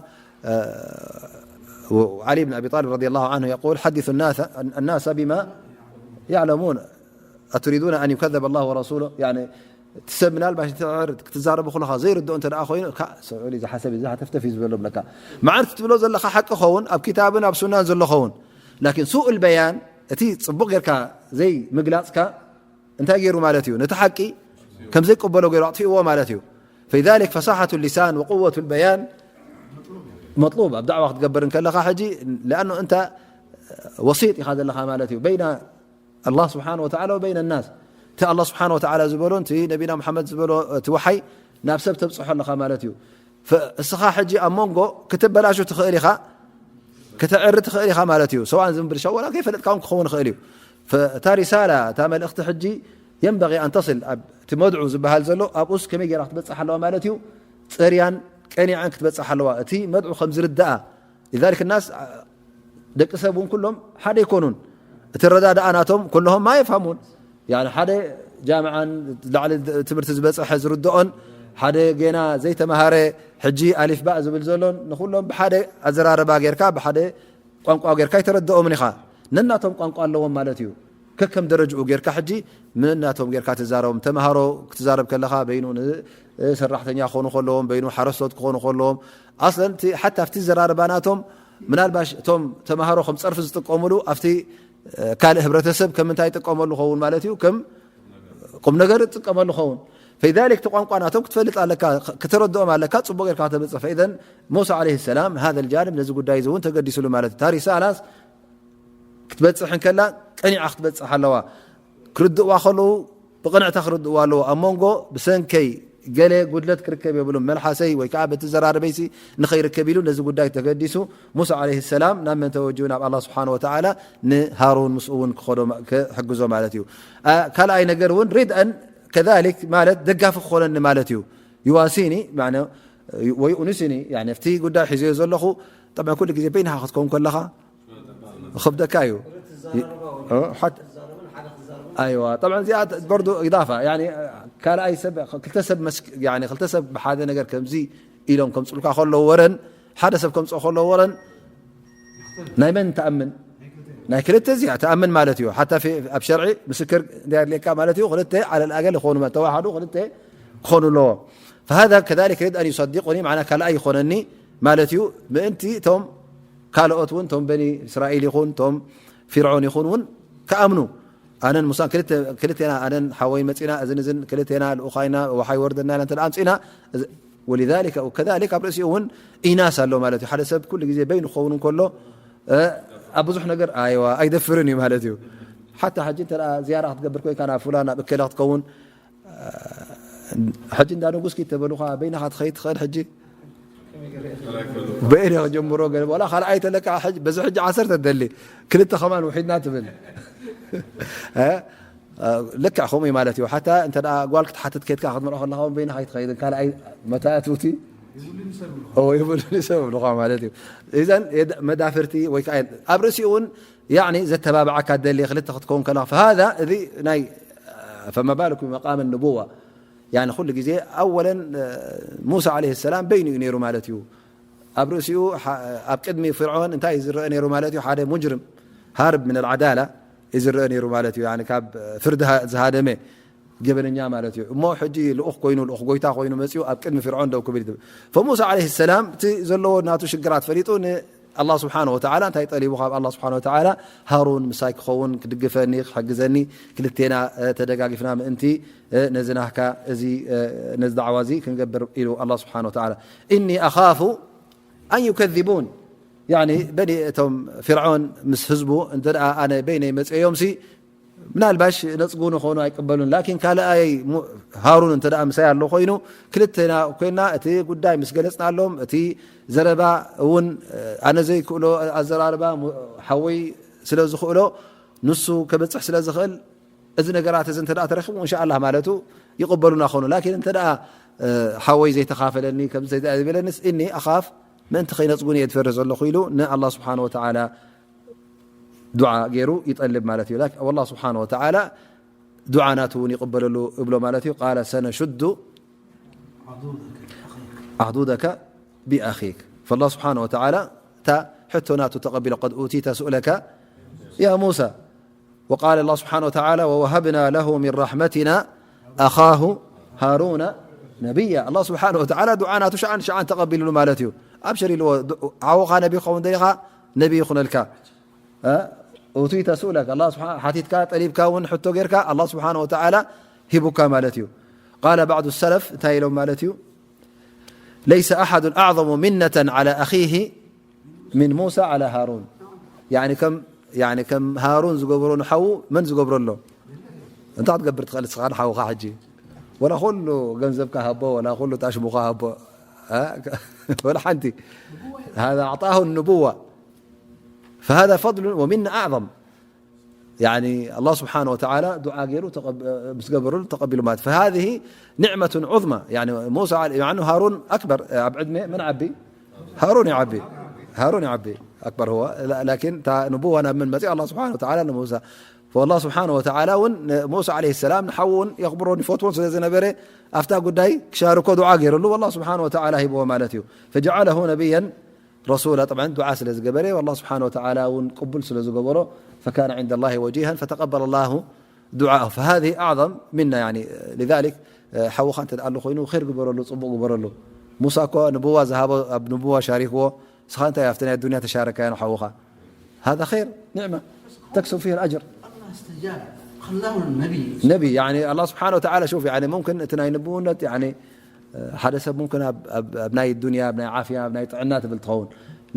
علي بن أبي طالب رضي الله عنه يقول حدثوا الناس الناس بما يعلمون أتريدون أن يكذب الله ورسوله يعني ትሰብ ምናልባሽ ክትዛረቡ ከለኻ ዘይርድኦ እንተ ደኣ ኮይኑ እካ ሰብዑ ዝሓሰብ እዚ ሃተፍተፍ እዩ ዝበሎ ብለካ መዓልቲ ትብሎ ዘለኻ ሓቂ ኸውን ኣብ ኪታብን ኣብ ሱናን ዘሎ ኸውን ላኪን ሱእ ልበያን እቲ ጽቡቕ ጌርካ ዘይምግላጽካ እንታይ ገይሩ ማለት እዩ ነቲ ሓቂ ከም ዘይቀበሎ ገይሩ ኣጥፊእዎ ማለት እዩ فلذلك فصاحة اللسان وقوة البيان مطلوب ኣብ ዳዕዋ ክትገብር እንከለኻ ሕጂ لأنه أنت وسيط ኢኻ ዘለኻ ማለት እዩ بين الله سبحانه وتعالى وبين الناس እቲ الله سبحانه وتعالى ዝበሎ እቲ ነቢና محمد ዝበሎ እቲ وحي ናብ ሰብ ተብጽሖ ኣለኻ ማለት እዩ እስኻ ሕጂ ኣብ መንጎ ክትበላሹ ትኽእል ኢኻ ከተዕሪ ትኽእል ኢኻ ማለት እዩ ሰብኣን ዝንብል ሸወላ ከይፈለጥካ እውን ክኸውን ይኽእል እዩ እታ رسالة እታ መልእኽቲ ሕጂ ينبغي أن تصل እቲ መድዑ ዝበሃል ዘሎ ኣብኡስ ከመይ ጌራ ክትበፅሕ ኣለዋ ማለት እዩ ጸርያን ቀኒዓን ክትበፅሕ ኣለዋ እቲ መድዑ ከም ዝርዳኣ لذلك الناس ደቂ ሰብ እውን ኩሎም ሓደ ኣይኮኑን እቲ ረዳዳኣ ናቶም ኩለሆም ما يفهمون يعني ሓደ ጃምዓን ላዕሊ ትምህርቲ ዝበፀሐ ዝርድኦን ሓደ ጌና ዘይተማሃረ ሕጂ ኣሊፍ ባእ ዝብል ዘሎን ንኩሎም ብሓደ ኣዘራረባ ጌርካ ብሓደ ቋንቋ ጌርካ ይተረድኦምን ኢኻ ነናቶም ቋንቋ ኣለዎም ማለት እዩ ከከም ደረጅኡ ጌርካ ሕጂ ምንናቶም ጌርካ ትዛረቦም ተምሃሮ ክትዛረብ ከለኻ በይኑ ሰራሕተኛ ክኾኑ ከለዎም በይኑ ሓረስቶት ክኾኑ ከለዎም ኣስለን ሓታ ኣብቲ ዘራርባ ናቶም ምናልባሽ እቶም ተምሃሮ ከም ፀርፊ ዝጥቀምሉ ኣብቲ ካልእ ህብረተሰብ ከም ምንታይ ይጥቀመሉ ኸውን ማለት እዩ ከም ቁም ነገር ይጥቀመሉ ኸውን فلذلك እቲ ቋንቋ ናቶም ክትፈልጥ ኣለካ ከተረድኦም ኣለካ ፅቡቅ ጌርካ ከተምፅእ فإذا موسى عليه السلام هذا الجانب ነዚ ጉዳይ እዚ እውን ተገዲስሉ ማለት እዩ ታሪሳ ኣላስ ክትበፅሕ እንከላ ቀኒዓ ክትበፅሕ ኣለዋ ክርድእዋ ከለዉ ብቕንዕታ ክርድእዋ ኣለዎ ኣብ መንጎ ብሰንከይ ገለ ጉድለት ክርከብ የብሉን መልሓሰይ ወይ ከዓ በቲ ዘራርበይሲ ንኸይርከብ ኢሉ ነዚ ጉዳይ ተገዲሱ ሙሳ ዓለይሂ ሰላም ናብ መን ተወጅሁ ናብ ኣላ ስብሓን ወተዓላ ንሃሩን ምስኡ እውን ክኸዶ ክሕግዞ ማለት እዩ ካልኣይ ነገር እውን ሪድአን ከዛሊክ ማለት ደጋፊ ክኾነኒ ማለት እዩ ይዋሲኒ ወይኡንስኒ ኣብቲ ጉዳይ ሒዘዮ ዘለኹ ጠብዓ ኩሉ ግዜ በይንኻ ክትከውን ከለኻ ኸብደካ እዩ ኣይዋ ጠብዓ እዚኣ በርዶ ኢዳፋ ካልኣይ ሰብ ክልተ ሰብ ብሓደ ነገር ከምዚ ኢሎም ከምፅሉካ ከለዉ ወረን ሓደ ሰብ ከምፅኦ ከለዉ ወረን ናይ መን ተኣምን ናይ ክልተ እዚኣ ተኣምን ማለት እዩ ሓታ ኣብ ሸርዒ ምስክር ኣድልየካ ማለት እዩ ክልተ ዓለል ኣገል ይኾኑ ተዋሓዱ ክልተ ክኾኑ ኣለዎ فهذا كذلك يريد أن يصدقني معنا ካልኣይ ይኾነኒ ማለት እዩ ምእንቲ እቶም ካልኦት እውን፣ ቶም በኒ እስራኤል ይኹን ቶም ፊርዖን ይኹን እውን ክኣምኑ፣ ኣነን ሙሳን ክልተ-፣ ክልቴና፣ ኣነን ሓወይ መፂና፣ እዝን እዝን ክልቴና ልኡኻይና፣ ወሓይ ወርደና ኢልና እንተ ደኣ ኣምፂና፣ እዚ-፣ ወሊዛሊከ፣ ከዛሊክ ኣብ ርእሲኡ እውን ኢናስ ኣሎ ማለት እዩ። ሓደ ሰብ ኩሉ ግዜ በይኑ ክኸውን እንከሎ፣ እ፣ ኣብ ብዙሕ ነገር፣ ኣይዋ፣ ኣይደፍርን እዩ ማለት እዩ። ሓታ ሕጂ እንተ ደኣ ዝያራ ክትገብር ኮይንካ፣ ናብ ፉላን ናብ እከለ ክትከውን፣ ሕጂ እንዳ ንጉስ ኪድ ተበሉኻ በይንኻ ትኸይድ ትኽእል። ሕጂ በየን ክጀምሮ ገለ፣ ዋላ ካልኣይ ተለካ፣ ሕጂ በዚ ሕጂ ዓሰርተ ትደሊ፣ ክልተ ከማን ውሒድና ትብል። እ? ልክዕ ከምኡ እዩ ማለት እዩ። ሓታ እንተ ደኣ ጓል ክትሓትት ከይድካ ክትምርዖ ከለኻ እውን በይንኻ ኣይትኸይድን። ካልኣይ መታእትውቲ፣ ኦ፣ ይብሉን ይሰብሉኻ ማለት እዩ። እዘን የድ-፣ መዳፍርቲ ወይ ከዓ ኣብ ርእሲኡ እውን ያዕኒ ዘተባብዓካ ደሊ ክልተ ክትከውን ከለኻ፣ ፈሃዛ፣ እዚ ናይ፣ ፈማ ባልኩም መቃም ንቡዋ። ያኒ ኩሉ ግዜ ኣወለን፣ እ፣ ሙሳ ዓለይሂ ሰላም በይኑ እዩ ነይሩ ማለት እዩ። ኣብ ርእሲኡ ሓ-፣ ኣብ ቅድሚ ፍርዖን እንታይ እዩ ዝረአ ነይሩ ማለት እዩ? ሓደ ሙጅርም፣ ሃርብ ምን ኣልዓዳላ እዩ ዝረአ ነይሩ ማለት እዩ። ያኒ ካብ ፍርዲ ሃ-፣ ዝሃደመ ገበነኛ ማለት እዩ። እሞ ሕጂ ልኡኽ ኮይኑ፣ ልኡኽ ጎይታ ኮይኑ መጺኡ ኣብ ቅድሚ ፍርዖን ደው ክብል ይብል። ፈሙሳ ዓለይሂ ሰላም እቲ ዘለዎ ናቱ ሽግራት ፈሊጡ ንኣላህ ስብሓነሁ ወተዓላ እንታይ ጠሊቡ ካብ ኣላህ ስብሓነሁ ወተዓላ? ሃሩን ምሳይ ክኸውን፣ ክድግፈኒ፣ ክሕግዘኒ፣ ክልቴና፣ እ፣ ተደጋጊፍና ምእንቲ፣ እ፣ ነዚ ናህካ እዚ፣ እ፣ ነዚ ዳዕዋ እዚ ክንገብር ኢሉ ኣላህ ስብሓነሁ ወተዓላ። እኒ ኣኻፉ ኣን ዩከዚቡን፣ ያኒ በኒ እቶም ፍርዖን ምስ ህዝቡ እንተ ደኣ ኣነ በይነይ መጽእዮምሲ ምናልባሽ ነጽጉ ንኾኑ ኣይቅበሉን። ላኪን ካልኣይ ሙ-፣ ሃሩን እንተ ደኣ ምሳይ ኣሎ ኮይኑ፣ ክልተና ኮይና እቲ ጉዳይ ምስ ገለጽናሎም፣ እቲ ዘረባ እውን ኣነ ዘይክእሎ ኣዘራርባ ሙ-፣ ሓወይ ስለ ዝኽእሎ፣ ንሱ ከበጽሕ ስለ ዝኽእል፣ እዚ ነገራት እዚ እንተ ደኣ ተረኺቡ፣ እንሻ ኣላህ ማለቱ ይቕበሉና ኾኑ። ላኪን እንተ ደኣ፣ እ፣ ሓወይ ዘይተኻፈለኒ፣ ከምዚ ዘይተ-፣ ዝበለንስ፣ እኒ ኣኻፍ ምእንቲ ከይነጽጉኒ እየ ዝፈርህ ዘለኹ ኢሉ ንኣላህ ስብሓነ ወተዓላ ዱዓ ገይሩ ይጠልብ ማለት እዩ። ላኪን ወላህ ስብሓነ ወተዓላ ዱዓ ናቱ እውን ይቕበለሉ እብሎ ማለት እዩ። ቃለ ሰነሹዱ ዓዱደከ ቢኣኺክ። ፈላህ ስብሓነ ወተዓላ እታ ሕቶ ናቱ ተቐቢሎ፣ ቀድ ኡቲተ ሱእለከ ያ ሙሳ። وقال الله سبحانه وتعالى: ووهبنا له من رحمتنا أخاه هارون نبيا. ኣላህ ስብሓነ ወተዓላ ዱዓ ናቱ ሸዓን ሸዓን ተቐቢልሉ ማለት እዩ። ኣብሽር ኢልዎ፣ ዱ-፣ ሓውኻ ነቢ ክኸውን ደሊኻ፣ ነቢ ይኹነልካ። እ? ኡቲተ ሱእለክ፣ ኣላህ ስብሓ-፣ ሓቲትካ፣ ጠሊብካ እውን፣ ሕቶ ጌርካ፣ ኣላህ ስብሓነ ወተዓላ ሂቡካ ማለት እዩ። ቃለ ባዕዱ ሰለፍ እንታይ ኢሎም ማለት እዩ? ለይሰ ኣሓዱን ኣዕዘሙ ሚነተን ዓላ ኣኺሂ ሚን ሙሳ ዓላ ሃሩን። ያኒ ከም፣ ያኒ ከም ሃሩን ዝገብሮ ንሓዉ መን ዝገብሮ ኣሎ? እንታይ ክትገብር ትኽእል ንስኻ ንሓውኻ ሕጂ? ወላ ኩሉ ገንዘብካ ሃቦ፣ ወላ ኩሉ ጣሽሙኻ ሃቦ። እ? ወላ ሓንቲ። ሃዛ ኣዕጣሁ ንቡዋ። ፈሃዛ ፈድሉን ወሚና ኣዕዘም። ያኒ ኣላህ ስብሓነ ወተዓላ ዱዓ ገይሩ ተቐብ-፣ ምስ ገበረሉ ተቐቢሉ ማለት። ፈሃዚህ ኒዕመቱን ዑዝማ። ያኒ ሙሳ ዓለ-፣ ያኒ ሃሩን ኣክበር፣ ኣብ ዕድመ መን ዓቢ? ሃሩን ይዓቢ። ሃሩን ይዓቢ። ኣክበር ሁወ። ላ-፣ ላኪን እታ ንቡዋ ናብ መን መጺኣ? ኣላህ ስብሓነ ወተዓላ ንሙሳ። ፈላህ ስብሓነ ወተዓላ እውን ንሙሳ ዓለይሂ ሰላም ንሓዉ እውን የኽብሮን ይፈትዎን ስለ ዝነበረ፣ ኣብታ ጉዳይ ክሻርኮ ዱዓ ገይሩሉ፣ ወላህ ስብሓነ ወተዓላ ሂብዎ ማለት እዩ። ፈጀዓለሁ ነቢያን ረሱላ፣ ጠብዓን ዱዓ ስለ ዝገበረ፣ ኣላህ ስብሓነ ወተዓላ እውን ቅቡል ስለ ዝገበሮ፣ ፈካነ ዒንደ ላሂ ወጂሃን ፈተቀበለ ላሁ ዱዓሁ። ፈሃዚህ ኣዕዘም ሚና፣ ያኒ፣ ሊዛሊክ፣ ሓውኻ እንተ ደኣ ኣሎ ኮይኑ፣ ኸይር ግበረሉ፣ ጽቡቕ ግበረሉ። ሙሳ እኮ ንቡዋ ዝሃቦ፣ ኣብ ንቡዋ ሻሪክዎ፣ ንስኻ እንታይ ኣብቲ ናይ ኣዱንያ ተሻረካዮ ንሓውኻ? ሃዛ ኸይር፣ ኒዕማ፣ ተክሱብ ፊህ ኣልኣጅር። الله استجاب، خلاه النبي። ነቢ፣ ያኒ፣ ኣላህ ስብሓነ ወተዓላ፣ ሹፍ፣ ያኒ፣ ሙምክን እቲ ናይ ንብውነት፣ ያኒ፣ ሓደ ሰብ ሙምክን ኣብ፣ ኣብ፣ ኣብ ናይ ዱንያ፣ ኣብ ናይ ዓፍያ፣ ኣብ ናይ ጥዕና ትብል ትኸውን።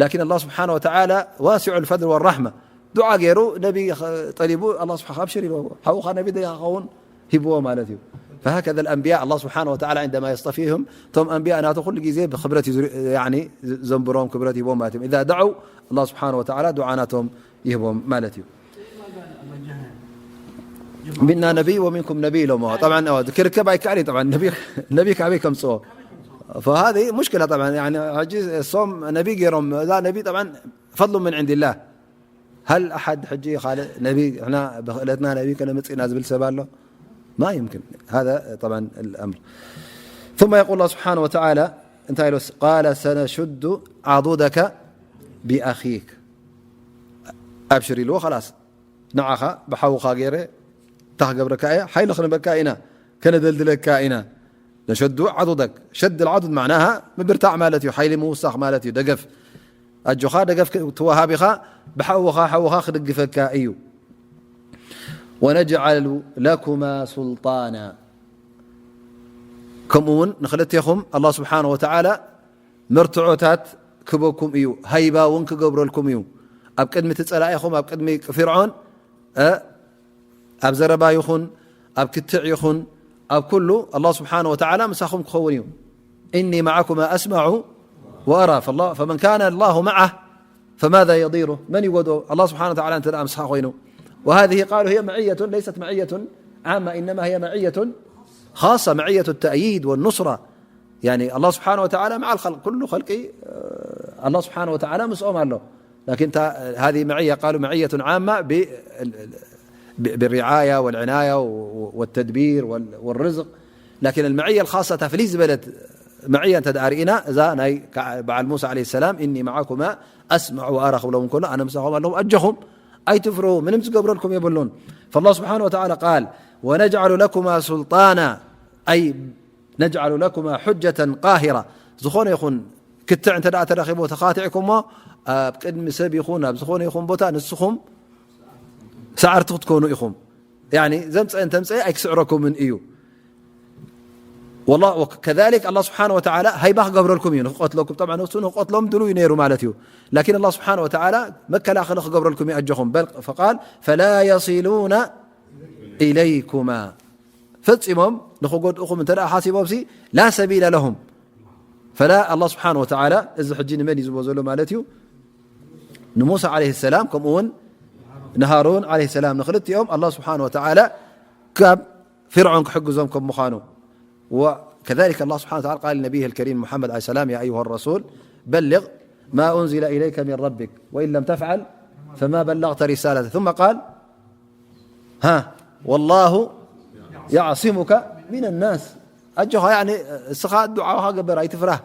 ላኪን ኣላህ ስብሓነ ወተዓላ ዋሲዑል ፈድል ወራሕማ። ዱዓ ገይሩ፣ ነቢ ኸ-፣ ጠሊቡ፣ ኣላህ ስብሓ-፣ ኣብሽር ኢልዎ። ሓውኻ ነቢ ዶ ይኸውን? ሂብዎ ማለት እዩ። فهكذا الأنبياء الله سبحانه وتعالى عندما يصطفيهم، እቶም ኣንብያ ናቱ ኩሉ ግዜ ብኽብረት እዩ ዝሪ-፣ ያኒ ዘንብሮም፣ ክብረት ይህቦም ማለት እዮም። إذا دعوا الله سبحانه وتعالى ዱዓ ናቶም ይህቦም ማለት እዩ። منا نبي ومنكم نبي ኢሎሞ። طبعا ክርከብ ኣይከኣልን እዩ። طبعا ነቢ፣ ነቢ ካበይ ከምፅኦ؟ فهذه مشكلة طبعا። ያኒ ሕጂ እሶም ነቢ ገይሮም፣ እዛ ነቢ طبعا فضل من عند الله። هل أحد ሕጂ ካልእ ነቢ ንሕና ብኽእለትና ነቢ ከነምጽእ ኢና ዝብል ሰብ ኣሎ? ما يمكن. هذا طبعا الأمر. ثم يقول الله سبحانه وتعالى እንታይ ኢሎስ? قال سنشد عضدك بأخيك. ኣብሽር ኢልዎ፣ خلاص ንዓኻ ብሓውኻ ገይረ እንታይ ክገብረካ እየ? ሓይሊ ክንበካ ኢና፣ ከነደልድለካ ኢና። نشد عضدك. شد العضد معناها ምብርታዕ ማለት እዩ፣ ሓይሊ ምውሳኽ ማለት እዩ፣ ደገፍ። ኣጆኻ ደገፍ ክ-፣ ትወሃብ ኢኻ፣ ብሓውኻ፣ ሓውኻ ክድግፈካ እዩ። ወነጅዓሉ ለኩማ ሱልጣና፣ ከምኡ እውን ንኽልቴኹም ኣላህ ስብሓነ ወተዓላ መርትዖታት ክበኩም እዩ፣ ሃይባ እውን ክገብረልኩም እዩ። ኣብ ቅድሚ እቲ ጸላኢኹም፣ ኣብ ቅድሚ ፍርዖን፣ እ፣ ኣብ ዘረባ ይኹን፣ ኣብ ክትዕ ይኹን፣ ኣብ ኩሉ ኣላህ ስብሓነ ወተዓላ ምሳኹም ክኸውን እዩ። እኒ መዓኩማ ኣስማዑ ወኣራ። ፈላ-፣ ፈመን ካነ ኣላሁ መዓህ ፈማዛ የዲሩ። መን ይጎድኦ? ኣላህ ስብሓነ ወተዓላ እንተ ደኣ ምሳኻ ኮይኑ። وهذه قالوا هي معية ليست معية عامة، إنما هي معية خاصة، معية التأييد والنصرة. يعني الله سبحانه وتعالى مع الخلق، ኩሉ ኸልቂ፣ እ፣ ኣላህ ስብሓነ ወተዓላ ምስኦም ኣሎ። لكن تا-، هذه معية، قالوا معية عامة ب-، ب-، بالرعاية والعناية و-، والتدبير وال-، والرزق. لكن المعية الخاصة ፍልይ ዝበለት መዕያ እንተ ደኣ ርኢና፣ እዛ ናይ ከ-፣ በዓል ሙሳ ዓለይሂ ሰላም፣ "እኒ መዓኩማ ኣስመዑ ወኣራ" ክብሎም እንከሎ፣ "ኣነ ምሳኹም ኣለኹ፣ ኣጆኹም፣ ኣይትፍርሁ፣ ምንም ዝገብረልኩም የብሉን።" فالله سبحانه وتعالى قال: "ወነጅዓሉ ለኩማ ሱልጣና"፣ ኣይ ነጅዓሉ ለኩማ ሑጀተን ቃሂራ፣ ዝኾነ ይኹን ክትዕ እንተ ደኣ ተረኺቡ ተኻቲዕኩሞ፣ ኣብ ቅድሚ ሰብ ይኹን ኣብ ዝኾነ ይኹን ቦታ ንስኹም ሰዓርቲ ክትኮኑ ኢኹም። ያኒ ዘምፀአ እንተምፀአ ኣይክስዕረኩምን እዩ። ወላ-፣ ወከዛሊክ ኣላህ ስብሓነ ወተዓላ ሃይባ ክገብረልኩም እዩ፣ ንክቐትለኩም። ጠብዓ ንሱ ንክቐትሎም ድሉው እዩ ነይሩ ማለት እዩ። ላኪን ኣላህ ስብሓነ ወተዓላ መከላኸሊ ክገብረልኩም እዩ፣ ኣጆኹም። በል፣ ፈቃል ፈላ የሲሉና ኢለይኩማ፣ ፈጺሞም ንኽጎድእኹም እንተ ደኣ ሓሲቦምሲ፣ ላ ሰቢለ ለሁም። ፈላ ኣላህ ስብሓነ ወተዓላ እዚ ሕጂ ንመን እዩ ዝብሎ ዘሎ ማለት እዩ? ንሙሳ ዓለይሂ ሰላም፣ ከምኡ እውን ንሃሩን ዓለይሂ ሰላም፣ ንኽልቲኦም ኣላህ ስብሓነ ወተዓላ ካብ ፍርዖን ክሕግዞም ከም ምዃኑ። وكذلك الله سبحانه وتعالى قال لنبيه الكريم محمد عليه السلام: "يا أيها الرسول بلغ ما أنزل إليك من ربك، وإن لم تفعل فما بلغت رسالته." ثم قال: "ها، والله يعصمك من الناس." ኣጆኻ፣ ያኒ፣ እስኻ ዱዓኻ ግበር፣ ኣይትፍራህ፣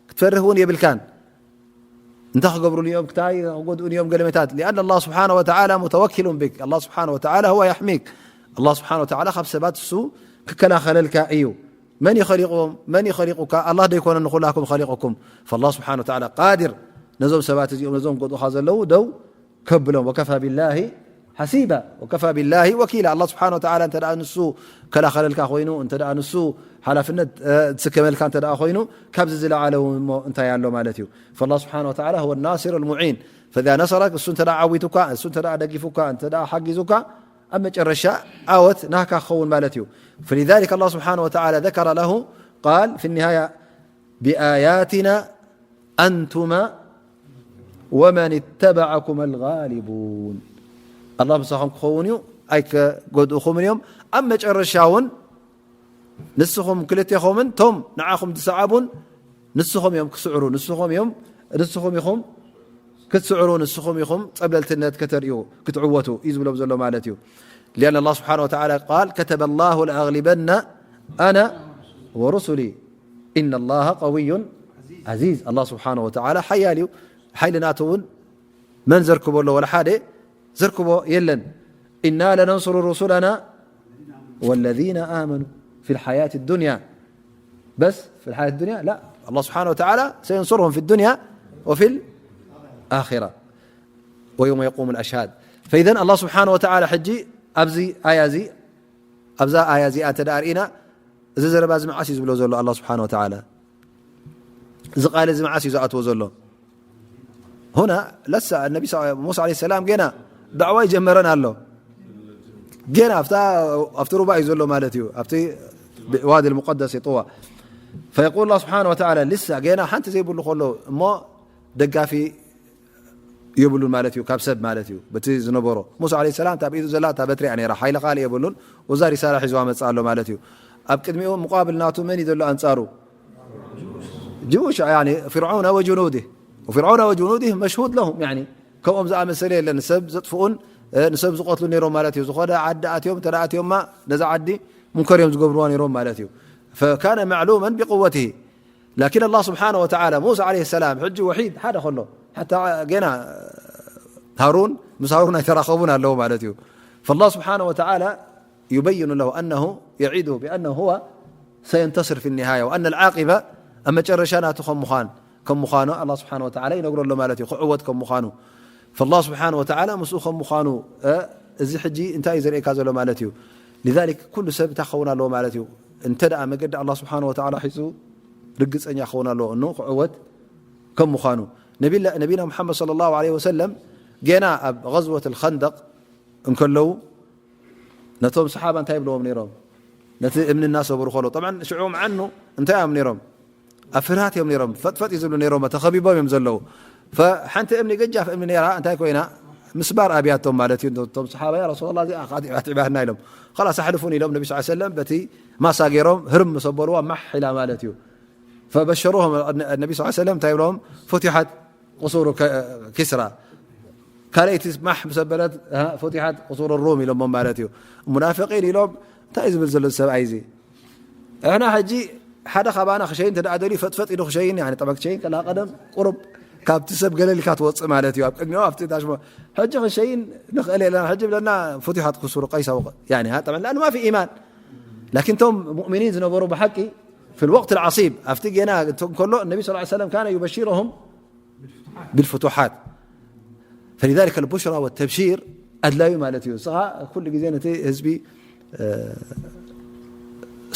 ክትፈርህ እውን የብልካን። እንታይ ክገብሩኒ እዮም፣ ክታይ ክጎድኡኒ እዮም፣ ገለመታት። لأن الله سبحانه وتعالى متوكل بك. الله سبحانه وتعالى هو يحميك. الله سبحانه وتعالى ካብ ሰባት እሱ ክከላኸለልካ እዩ። መን እዩ ኸሊቕዎም? መን እዩ ኸሊቑካ? ኣላህ ደይኮነ ንኹላኩም ኸሊቑኩም? فالله سبحانه وتعالى قادر ነዞም ሰባት እዚኦም፣ ነዞም ጎድኡኻ ዘለዉ ደው ከብሎም። وكفى بالله حسيبا، وكفى بالله وكيلا። ኣላህ ስብሓነ ወተዓላ እንተ ደኣ ንሱ ከላኸለልካ ኮይኑ፣ እንተ ደኣ ንሱ ሓላፍነት፣ እ፣ ዝስከመልካ እንተ ደኣ ኮይኑ፣ ካብዚ ዝለዓለ እውን እሞ እንታይ ኣሎ ማለት እዩ? فالله سبحانه وتعالى هو الناصر المعين. فإذا نصرك፣ እሱ እንተ ደኣ ዓዊቱካ፣ እሱ እንተ ደኣ ደጊፉካ፣ እንተ ደኣ ሓጊዙካ፣ ኣብ መጨረሻ ዓወት ናህካ ክኸውን ማለት እዩ። فلذلك الله سبحانه وتعالى ذكر له، قال في النهاية: "بآياتنا أنتما ومن اتبعكما الغالبون." ኣላህ ምሳኹም ክኸውን እዩ፣ ኣይከጎድእኹምን እዮም። ኣብ መጨረሻ እውን ንስኹም ክልቴኹምን ቶም ንዓኹም ዝሰዓቡን ንስኹም እዮም ክስዕሩ፣ ንስኹም እዮም፣ ንስኹም ኢኹም ክትስዕሩ፣ ንስኹም ኢኹም ጸብለልትነት ከተርእዩ፣ ክትዕወቱ እዩ ዝብሎም ዘሎ ማለት እዩ። لأن الله سبحانه وتعالى قال: "كتب الله لأغلبن أنا ورسلي إن الله قوي عزيز." ኣላህ ስብሓነ ወተዓላ ሓያል እዩ። ሓይሊ ናቱ እውን መን ዘርክቦ ኣሎ? ወላ ሓደ ዘርክቦ የለን። "إنا لننصر رسلنا والذين آمنوا في الحياة الدنيا." بس في الحياة الدنيا؟ لا، الله سبحانه وتعالى سينصرهم في الدنيا وفي الآخرة ويوم يقوم الأشهاد. فإذن الله سبحانه وتعالى ሕጂ ኣብዚ ኣያ እዚ፣ ኣብዛ ኣያ እዚኣ እንተ ደኣ ርኢና፣ እዚ ዘረባ እዚ መዓስ እዩ ዝብሎ ዘሎ ኣላህ ስብሓነ ወተዓላ? እዚ ቃል እዚ መዓስ እዩ ዝኣትዎ ዘሎ? هنا لسه النبي صلى-، موسى عليه السلام ገና ዳዕዋ ይጀመረን ኣሎ። ገና ኣብታ፣ ኣብቲ ሩባ እዩ ዘሎ ማለት እዩ። ኣብቲ ዋዲ المقدس طوى. فيقول الله سبحانه وتعالى، ልሳ ገና ሓንቲ ዘይብሉ ከሎ እሞ ደጋፊ የብሉን ማለት እዩ፣ ካብ ሰብ ማለት እዩ። በቲ ዝነበሮ ሙሳ ዓለይሂ ሰላም እታ ብኢዱ ዘላ እታ በትሪ እያ ነይራ፣ ሓይሊ ካልእ የብሉን። ወዛ ሪሳላ ሒዝዋ መጽእ ኣሎ ማለት እዩ። ኣብ ቅድሚኡ፣ ሙቃብል ናቱ መን እዩ ዘሎ ኣንጻሩ? ጅውሽ፣ ያኒ ፍርዓውነ ወጅኑድህ። ወፍርዓውነ ወጅኑድህ መሽሁድ ለሁም፣ ያኒ ከምኦም ዝኣመሰለ የለን። ንሰብ ዘጥፍኡን፣ እ፣ ንሰብ ዝቐትሉ ነይሮም ማለት እዩ። ዝኾነ ዓዲ ኣትዮም፣ እንተ ኣትዮማ ነዛ ዓዲ ሙንከር እዮም ዝገብርዋ ነይሮም ማለት እዩ። ፈካነ ማዕሉመን ቢቅወትሂ። ላኪን ኣላህ ስብሓነ ወተዓላ ሙሳ ዓለይሂ ሰላም ሕጂ ወሒድ ሓደ ከሎ፣ ሓታ ገና ሃሩን፣ ምስ ሃሩን ኣይተራኸቡን ኣለዉ ማለት እዩ። ፈላህ ስብሓነ ወተዓላ ዩበይኑ ለሁ ኣነሁ የዒዱሁ ቢኣነሁ ሁወ ሰየንተስር ፊ ኒሃያ ወኣነ ልዓቂበ፣ ኣብ መጨረሻ ናቱ ከም ምዃን፣ ከም ምዃኑ ኣላህ ስብሓን ወተዓላ ይነግሮ ኣሎ ማለት እዩ። ክዕወት ከም ምዃኑ፣ ፈላህ ስብሓን ወተዓላ ምስኡ ከም ምዃኑ፣ እ፣ እዚ ሕጂ እንታይ እዩ ዘርእየካ ዘሎ ማለት እዩ? ሊዛሊክ ኩሉ ሰብ እንታይ ክኸውን ኣለዎ ማለት እዩ? እንተ ደኣ መገዲ ኣላህ ስብሓን ወተዓላ ሒዙ ርግጸኛ ክኸውን ኣለዎ፣ እኑ ክዕወት ከም ምዃኑ። ነቢላ-፣ ነቢና ሙሓመድ ሰለላሁ ዐለይሂ ወሰለም ገና ኣብ ገዝወት ልኸንደቕ እንከለዉ ነቶም ሰሓባ እንታይ ይብልዎም ነይሮም? ነቲ እምኒ እናሰብሩ ከሎ፣ ጠብዓን ሽዑ መዓኑ እንታይ እዮም ነይሮም? ኣብ ፍርሃት እዮም ነይሮም። ፈጥፈጥ እዩ ዝብሉ ነይሮም፣ ተኸቢቦም እዮም ዘለዉ። ፈሓንቲ እምኒ፣ ገጃፍ እምኒ ነይራ፣ እንታይ ኮይና? ምስባር ኣብያቶም ማለት እዩ። እቶም ሰሓባ፣ "ያ ረሱላላህ፣ እዚኣ ኣትዒባትና" ኢሎም። "ኸላስ ኣሕልፉን" ኢሎም ነቢ ስ ሰለም በቲ ማሳ ገይሮም ህርም ምስ ኣበልዋ ማሕ ኢላ ማለት እዩ። ፈበሸሩሁም ነቢ ስ ሰለም እንታይ ብሎም? ፉቲሓት ቁሱሩ ከ-፣ ኪስራ። ካልኣይቲ ማሕ ምስ ኣበለት፣ ሃ፣ ፉቲሓት ቁሱሩ ሩም ኢሎሞም ማለት እዩ። ሙናፍቂን ኢሎም፣ እንታይ እዩ ዝብል ዘሎ እዚ ሰብኣይ እዚ? እሕና ሕጂ ሓደ ካባና ክሸይን እንተ ደኣ ደልዩ ፈጥፈጥ ኢሉ ክሸይን፣ ያኒ ጠበቅ ክሸይን ከላ ቀደም ቁሩብ ካብቲ ሰብ ገለል ኢልካ ትወጽእ ማለት እዩ። ኣብ ቅድሚኡ ኣብቲ ታሽሞ ሕጂ ክንሸይን ንኽእል የለና። ሕጂ ብለና ፉቲሓት ኩሱሩ ቀይሳ ወቀ-፣ ያኒ ሃ፣ ጠብዓን ለኣኑ ማፊ ኢማን። ላኪን እቶም ሙእሚኒን ዝነበሩ ብሓቂ ፊ ልወቅት ልዓሲብ ኣብቲ ጌና እንከሎ ነቢ ስ ሰለም ካነ ዩበሽረሁም ብልፍቱሓት። ፈሊዛሊከ ልቡሽራ ወተብሺር ኣድላዩ ማለት እዩ። ንስኻ ኩሉ ግዜ ነቲ ህዝቢ፣ እ፣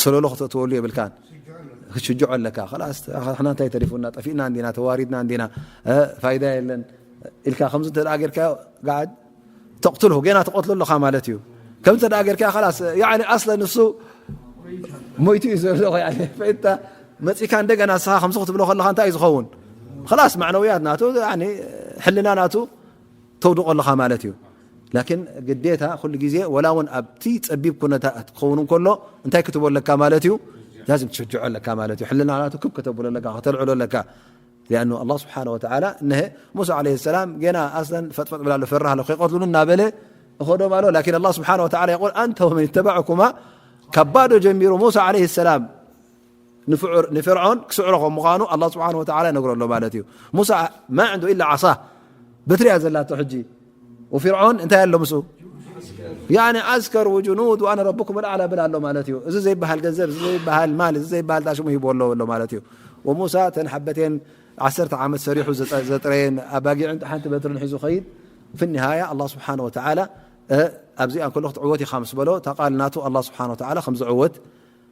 ሰለሎ ክተእትወሉ የብልካን። ክትሽጅዖ ኣለካ። ኸላስ፣ ንሕና እንታይ ተሪፉና? ጠፊእና እንዲና፣ ተዋሪድና እንዲና፣ እ፣ ፋይዳ የለን ኢልካ ከምዚ እንተ ደኣ ጌርካዮ፣ ጋዓድ ተቕትልሁ፣ ጌና ትቐትሎ ኣለኻ ማለት እዩ። ከምዚ እንተ ደኣ ጌርካዮ፣ ኸላስ፣ ያዕኒ፣ ኣስለን ንሱ ሞይቱ እዩ ዘሎ፣ ያዕኒ፣ ፈይታ መጺእካ እንደገና ንስኻ ከምዚ ክትብሎ ከለኻ እንታይ እዩ ዝኸውን? ኸላስ፣ ማዕነውያት ናቱ፣ ያዕኒ፣ ሕልና ናቱ ተውድቖ ኣለኻ ማለት እዩ። ላኪን ግዴታ ኩሉ ግዜ ወላ እውን ኣብቲ ጸቢብ ኩነታት ክኸውን እንከሎ እንታይ ክትቦ ኣለካ ማለት እዩ? ላዝም ትሽጅዖ ኣለካ ማለት እዩ። ሕልና ናቱ ክብ ከተብሎ ኣለካ፣ ከተልዕሎ ኣለካ። ሊኣኑ ኣላህ ስብሓነ ወተዓላ እነሀ ሙሳ ዓለይሂ ሰላም ጌና ኣስለን ፈጥፈጥ ብላ ኣሎ፣ ፈራህ ኣሎ፣ ከይቀትሉኒ እናበለ እኸዶም ኣሎ። ላኪን ኣላህ ስብሓነ ወተዓላ የቁል፣ "ኣንተ ወመን ተበዐኩማ" ካብ ባዶ ጀሚሩ ሙሳ ዓለይሂ ሰላም ንፍዑር-፣ ንፍርዖን ክስዕሮ ከም ምዃኑ ኣላህ ስብሓነ ወተዓላ ይነግሮ ኣሎ ማለት እዩ። ሙሳ ማ ዕንዱ ኢላ ዓሳ፣ በትሪ እያ ዘላቶ ሕጂ። ወፊርዖን እንታይ ኣሎ ምስኡ? ያኒ ዓስከር ወጅኑድ ወኣነ ረብኩም ልኣዕላ ብላ ኣሎ ማለት እዩ። እዚ ዘይበሃል ገንዘብ፣ እዚ ዘይበሃል ማል፣ እዚ ዘይበሃል ዳሽሙ ሂቡ ኣሎ ኣሎ ማለት እዩ። ወሙሳ እተን ሓበቴን ዓሰርተ ዓመት ሰሪሑ ዘጠ-፣ ዘጥረየን ኣባጊዕን ሓንቲ በትርን ሒዙ ኸይድ። ፊ ኒሃያ ኣላህ ስብሓነ ወተዓላ፣ እ፣ ኣብዚኣ እንከሎ ክትዕወት ኢኻ ምስ በሎ፣ እታ ቃል ናቱ ኣላህ ስብሓነ ወተዓላ ከም ዝዕወት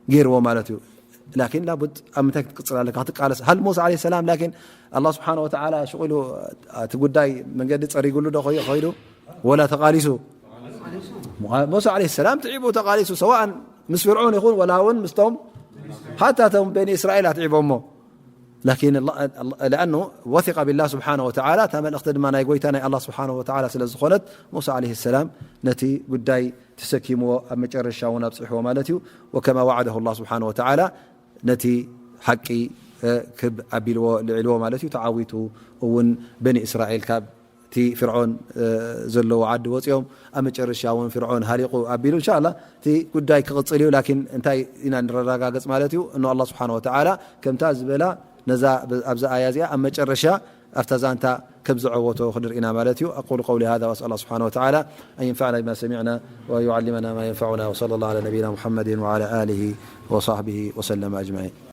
ገይርዎ ማለት እዩ። ላኪን ላቡድ ኣብ ምንታይ ክትቅጽል ኣለካ? ክትቃለስ። ሃል ሙሳ ዓለይሂ ሰላም ላኪን ኣላህ ስብሓነ ወተዓላ ሽቕ ኢሉ እቲ ጉዳይ መንገዲ ጸሪጉሉ ዶ ኸይ-፣ ኸይዱ? ወላ ተቓሊሱ? ሙሳ ዓለይሂ ሰላም ትዒቡ ተቓሊሱ፣ ሰዋእን ምስ ፍርዖን ይኹን ወላ እውን ምስቶም ሓታ እቶም በኒ እስራኤል ኣትዒቦሞ። ላኪን ኣላ-፣ ኣላ-፣ ለኣኑ ወሲቀ ቢላህ ስብሓነ ወተዓላ፣ እታ መልእኽቲ ድማ ናይ ጎይታ ናይ ኣላህ ስብሓነ ወተዓላ ስለ ዝኾነት፣ ሙሳ ዓለይሂ ሰላም ነቲ ጉዳይ ተሰኪምዎ ኣብ መጨረሻ እውን ኣብፅሕዎ ማለት እዩ። ወከማ ዋዓደሁ ኣላህ ስብሓነ ወተዓላ ነቲ ሓቂ፣ እ፣ ክብ ኣቢልዎ ልዒልዎ ማለት እዩ። ተዓዊቱ እውን በኒ እስራኤል ካብ እቲ ፍርዖን፣ እ፣ ዘለዎ ዓዲ ወፂኦም ኣብ መጨረሻ እውን ፍርዖን ሃሊቑ ኣቢሉ። እንሻላ እቲ ጉዳይ ክቕፅል እዩ። ላኪን እንታይ ኢና ንረጋገፅ ማለት እዩ? እኖ ኣላህ ስብሓነ ወተዓላ ከምታ ዝበላ ነዛ፣ ኣብዛ ኣያ እዚኣ ኣብ መጨረሻ ኣብታ ዛንታ ከም ዝዐወቶ ክንርኢ ኢና ማለት እዩ። أقول قولي هذا وأسأل الله سبحانه وتعالى أن ينفعنا بما سمعنا ويعلمنا ما ينفعنا وصلى الله على نبينا محمد وعلى آله وصحبه وسلم أجمعين.